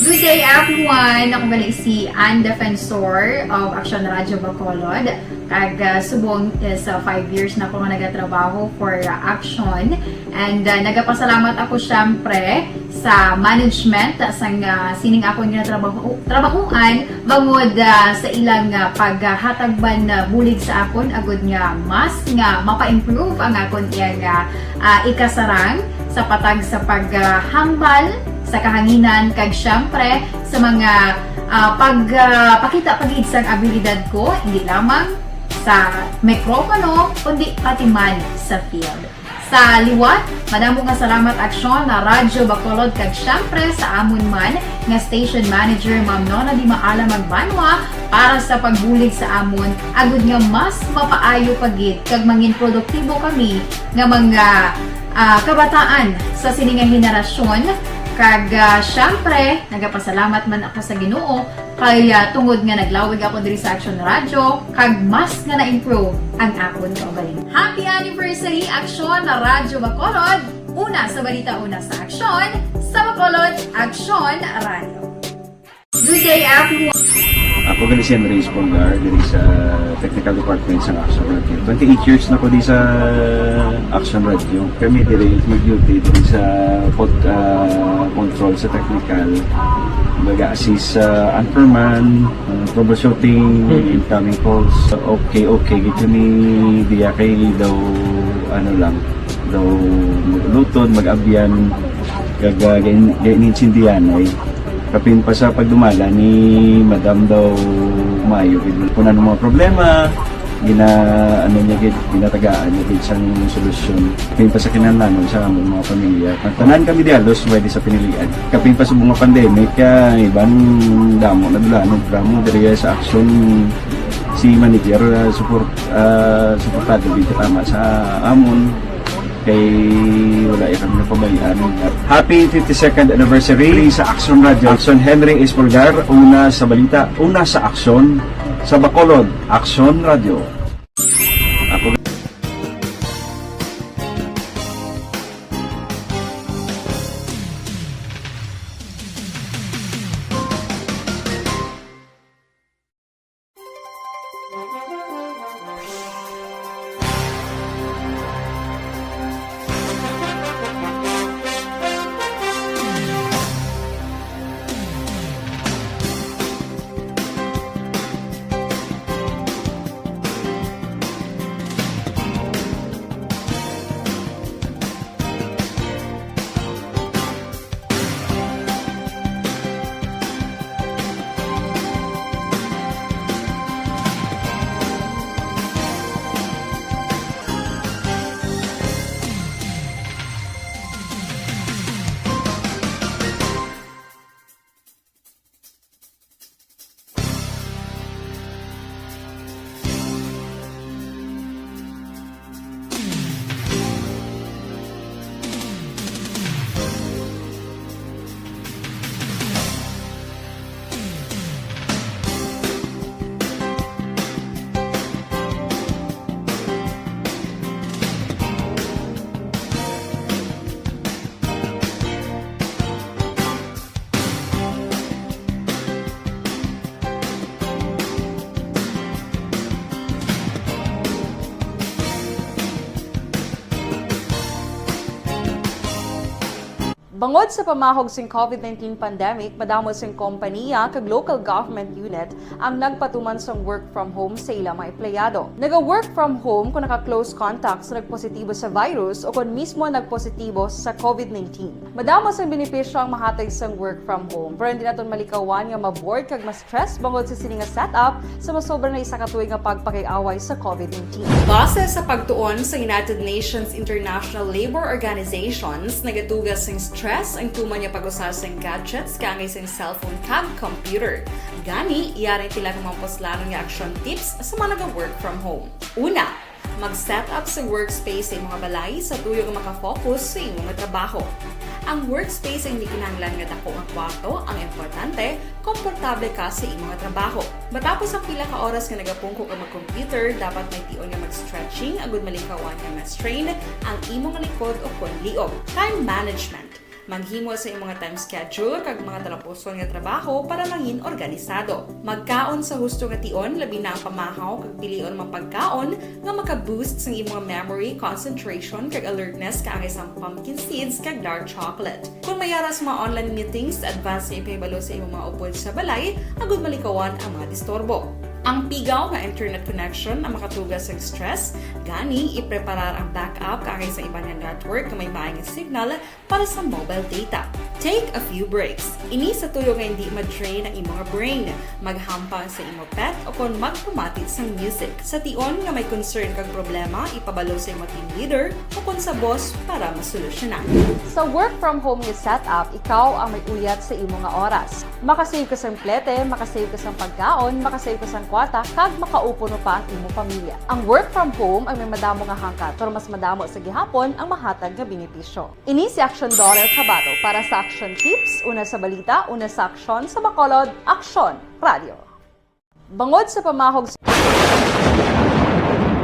Good day, everyone! Ako gali si Ann Defensor of Action Radyo Bacolod. Kag, ah, subong is, ah, five years na ako nga nagatrabaho for, ah, Action. And, ah, nagapasalamat ako, syempre, sa management sang, ah, sining akon nga trabaho, trabahuan bangod, ah, sa ilang, ah, paghatag man, ah, bulig sa akon agud nga mas nga mapa-improve ang akon iyang, ah, ah, ikasarang sa patag sa paghambal sa kahanginan kag, syempre, sa mga, ah, pag, ah, pakita pa gid sang abilidad ko, hindi lamang sa mikropono, kundi pati man sa field. Sa liwat, madamo nga salamat, Aksyon, na Radyo Bacolod, kag syempre sa amon man nga station manager, Ma'am Nona Di Maala Magbanwa, para sa pagbulig sa amon, agud nga mas mapaayo pa gid kag mangin produktibo kami nga mga, ah, kabataan sa sini nga henerasyon, Kag, ah, syempre, nagapasalamat man ako sa Ginoo kay, ah, tungod nga naglawig ako diri sa Action Radio, kag mas nga na-improve ang akon kaugalingon. Happy anniversary, Action Radio Bacolod! Una sa balita, una sa aksyon, sa Bacolod, Action Radio. Good day, everyone! Ako gali si Henry Espolgar, diri sa Technical Department sa Action Radio. Twenty-eight years na ko di sa Action Radio. Kami diri mag-duty diri sa pod-, ah, control sa technical. Mag-assist sa anchorman, ah, troubleshooting, Mm. incoming calls. Okay, okay. Gito ni diya kay daw, ano lang, daw luton, mag-abyan, kag, ah, gain-, gain-, insindihan ay. Kapin pa sa pagdumala ni Madam daw maayo gid. Kung ano mga problema, gina-, ano niya gid, ginatagaan niya gid sang solusyon. Kapin pa sa kinahanglanon sa among mga pamilya. Tanan kami di halos pwede sa pinilian. Kapin pa sa mga pandemic, ah, iban damo na dula, ano, drama diri sa aksyon si manager, ah, support, ah, suportado gid katama sa amon. Kay wala ya kami napabayaan. Happy fifty-second anniversary sa Action Radio. Action Henry Espolgar, una sa balita, una sa aksyon, sa Bacolod, Action Radio. Ako Bangod sa pamahog sing COVID nineteen pandemic, madamo sing kompaniya kag local government unit ang nagpatuman sang work from home sa ila mga empleyado. Naga-work from home kon naka-close contact sa nagpositibo sa virus o kon mismo nagpositibo sa COVID nineteen. Madamo sang benepisyo ang mahatag sang work from home, pero hindi naton malikawan nga ma-bored kag ma-stress bangod sa sini nga setup sa masobra na isa ka tuig nga pagpakig-away sa COVID nineteen. Base sa pagtuon sa United Nations International Labour Organizations, nagatuga sing stress ang tuman nga pag-usa sing gadgets kaangay sing cellphone kag computer. Gani, yari ang pila ka mga puslanon nga action tips sa mga naga-work from home. Una, mag-set up sa workspace sa imong balay sa tuyo nga makafocus sa imong trabaho. Ang workspace hindi kinahanglan nga dako nga kwarto, ang importante, komportable ka sa imong trabaho. Matapos ang pila ka oras nga nagapungko ka mag-computer, dapat may tion nga mag-stretching agud malikawan nga ma-strain ang imong likod o kon liog. Time management. Maghimo sa imong time schedule kag mga talapuson nga trabaho para mangin organisado. Magkaon sa husto nga tion, labi na ang pamahaw kag pilion mga pagkaon nga maka-boost sang imong memory, concentration, kag alertness kaangay sang pumpkin seeds kag dark chocolate. Kung may ara sa mga online meetings, advance nga ipahibalo sa imong mga upod sa balay agud malikawan ang mga disturbo. Ang pigaw nga internet connection ang makatuga sang stress, gani ipreparar ang backup kaangay sa iban nga network nga may maayong signal para sa mobile data. Take a few breaks. Ini sa tuyo nga hindi ma-drain ang imong brain. Maghampang sa imong pet o kon magpamati sang music. Sa tion nga may concern kag problema, ipabalo sa imong team leader o kon sa boss para masolusyonan. Sa work from home nga setup, ikaw ang may uyat sa imo nga oras. Makasave ka sang plete, makasave ka sang pagkaon, makasave ka sang kwata kag makaupo no pa ang imong pamilya. Ang work from home ang may madamo nga hangkat, pero mas madamo sa gihapon ang mahatag nga benepisyo. Ini si Action Doral Trabato para sa Action Tips, una sa balita, una sa aksyon, sa Bacolod, Aksyon Radio. Bangod sa pamahog sa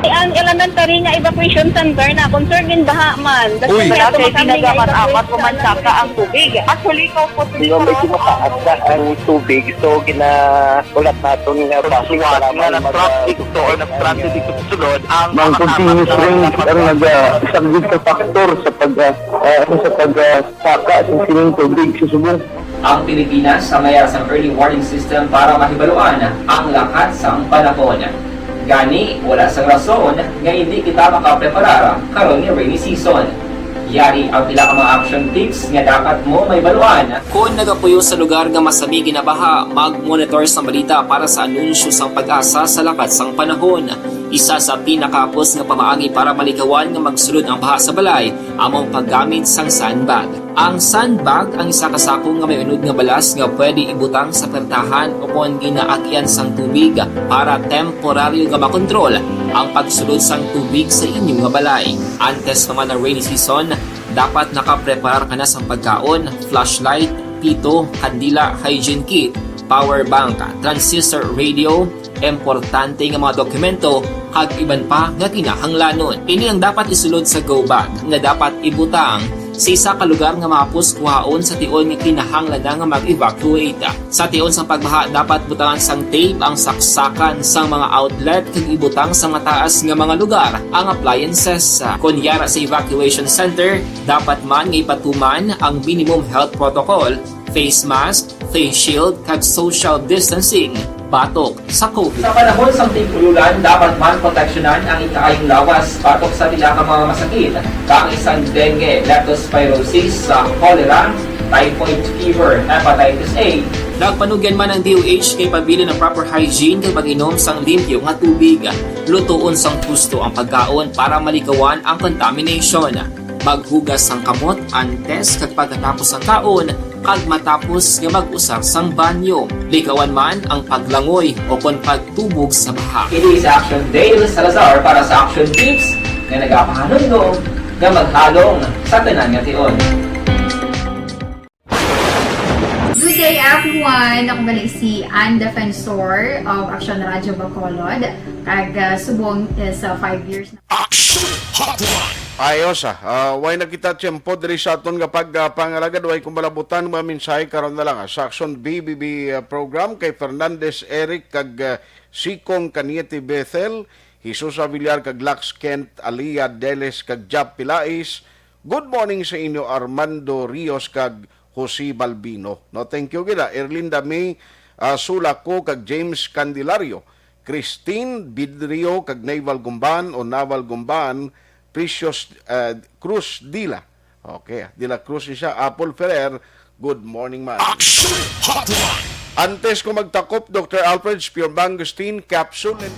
Ang elementary nga evacuation center na concerned in baha man. Uy. Wala kay pinagamat-amat o mansaka ang tubig. Actually, ko po. Di ba may kumakaas na ang tubig? So, ginahulat naton nga basi nga nag-traffic to or nag-transit dito sa sulod ang mga continuous rain ang nag-, ah, isang big factor sa pag, ah, ah, sa pag, ah, saka sa sining tubig sa Subong. Ang Pilipinas sa mayar sang early warning system para mahibaluan ang lakat sang panahon. Gani, wala sang rason nga hindi kita makapreparar karon nga rainy season. Yari ang pila ka mga action tips nga dapat mo mahibaluan. Kon nagapuyo sa lugar nga masami ginabaha, mag-monitor sang balita para sa anunsyo sang PAGASA sa lakat sang panahon. Isa sa pinakahapos nga pamaagi para malikawan nga magsulod ang baha sa balay amo ang paggamit sang sandbag. Ang sandbag ang isa ka sako nga may unod nga balas nga pwede ibutang sa pertahan o kon ginaagian sang tubig para temporaryo nga makontrol ang pagsulod sang tubig sa inyo nga balay. Antes pa man ang rainy season, dapat nakapreparar ka na sang pagkaon, flashlight, pito, kandila, hygiene kit, power bank, transistor radio, importante nga mga dokumento, kag iban pa nga kinahanglanon. Ini ang dapat isulod sa go bag nga dapat ibutang sa isa ka lugar nga mahapos kuhaon sa tion nga kinahanglan na nga mag-evacuate. Sa tion sang pagbaha, dapat butangan sang tape ang saksakan sang mga outlet kag ibutang sa mataas nga mga lugar ang appliances. Kon yara sa evacuation center, dapat man nga ipatuman ang minimum health protocol, face mask, face shield, kag social distancing batok sa COVID. Sa panahon sang tig-ululan, dapat man proteksyonan ang ikaayong lawas batok sa pila ka mga masakit, kaangay sang dengue, leptospirosis, sa cholera, typhoid fever, hepatitis A. Nagpanugyan man ang D O H kay pabilin ang proper hygiene kag pag-inom sang limpyo nga tubig. Lutoon sang husto ang pagkaon para malikawan ang contamination. Maghugas sang kamot antes kag pagkatapos sang kaon, kag matapos nga mag-usar sang banyo. Likawan man ang paglangoy o kon pagtubog sa baha. Ini si Action Dale Salazar para sa Action Tips nga nagapahanumdom nga maghalong sa tanan nga tion. Good day, everyone. Ako gali si Ann Defensor of Action Radio Bacolod. Kag, uh, subong is, uh, five years na. Action Hotline. Ayos, ah. Ah, way na kita tiyempo diri sa aton nga pag, ah, pangalagad. Way kong malabutan, mga mensahe karon na lang, ah. Sa Action B B B, ah, program kay Fernandez Eric kag, ah, Sikong Caniete Bethel, Jesus Avillar kag Lax Kent, Alia Deles kag Jap Pilais. Good morning sa inyo, Armando Rios kag Jose Balbino. No, thank you gid, ah. Erlinda May, ah, Sulaco kag James Candelario, Christine Bidrio kag Naval Gumban o Naval Gumban, Precious, ah, Cruz Dila. Okay, ah, Dila Cruz ni siya, Apple Ferrer, good morning man. Action Hotline. Antes ko magtakop, Doctor Alfred Spiormangosteen, capsule and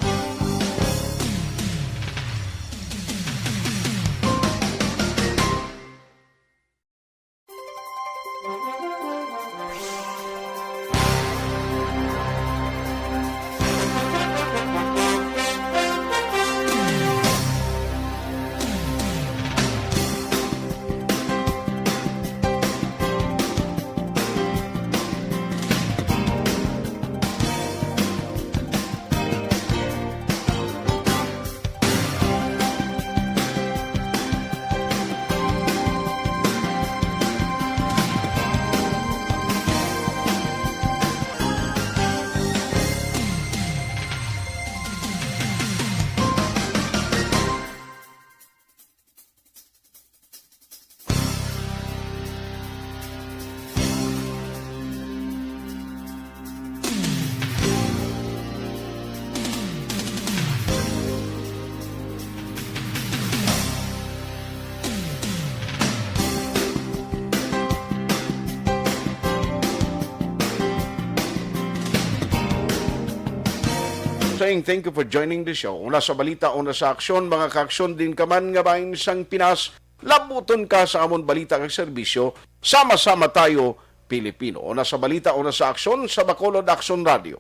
Saying thank you for joining the show. Una sa balita, una sa aksyon, mga kaaksyon din ka man nga bahin sang Pinas, labuton ka sa amon balita kag serbisyo. Sama-sama tayo, Pilipino. Una sa balita, una sa aksyon, sa Bacolod Aksyon Radio.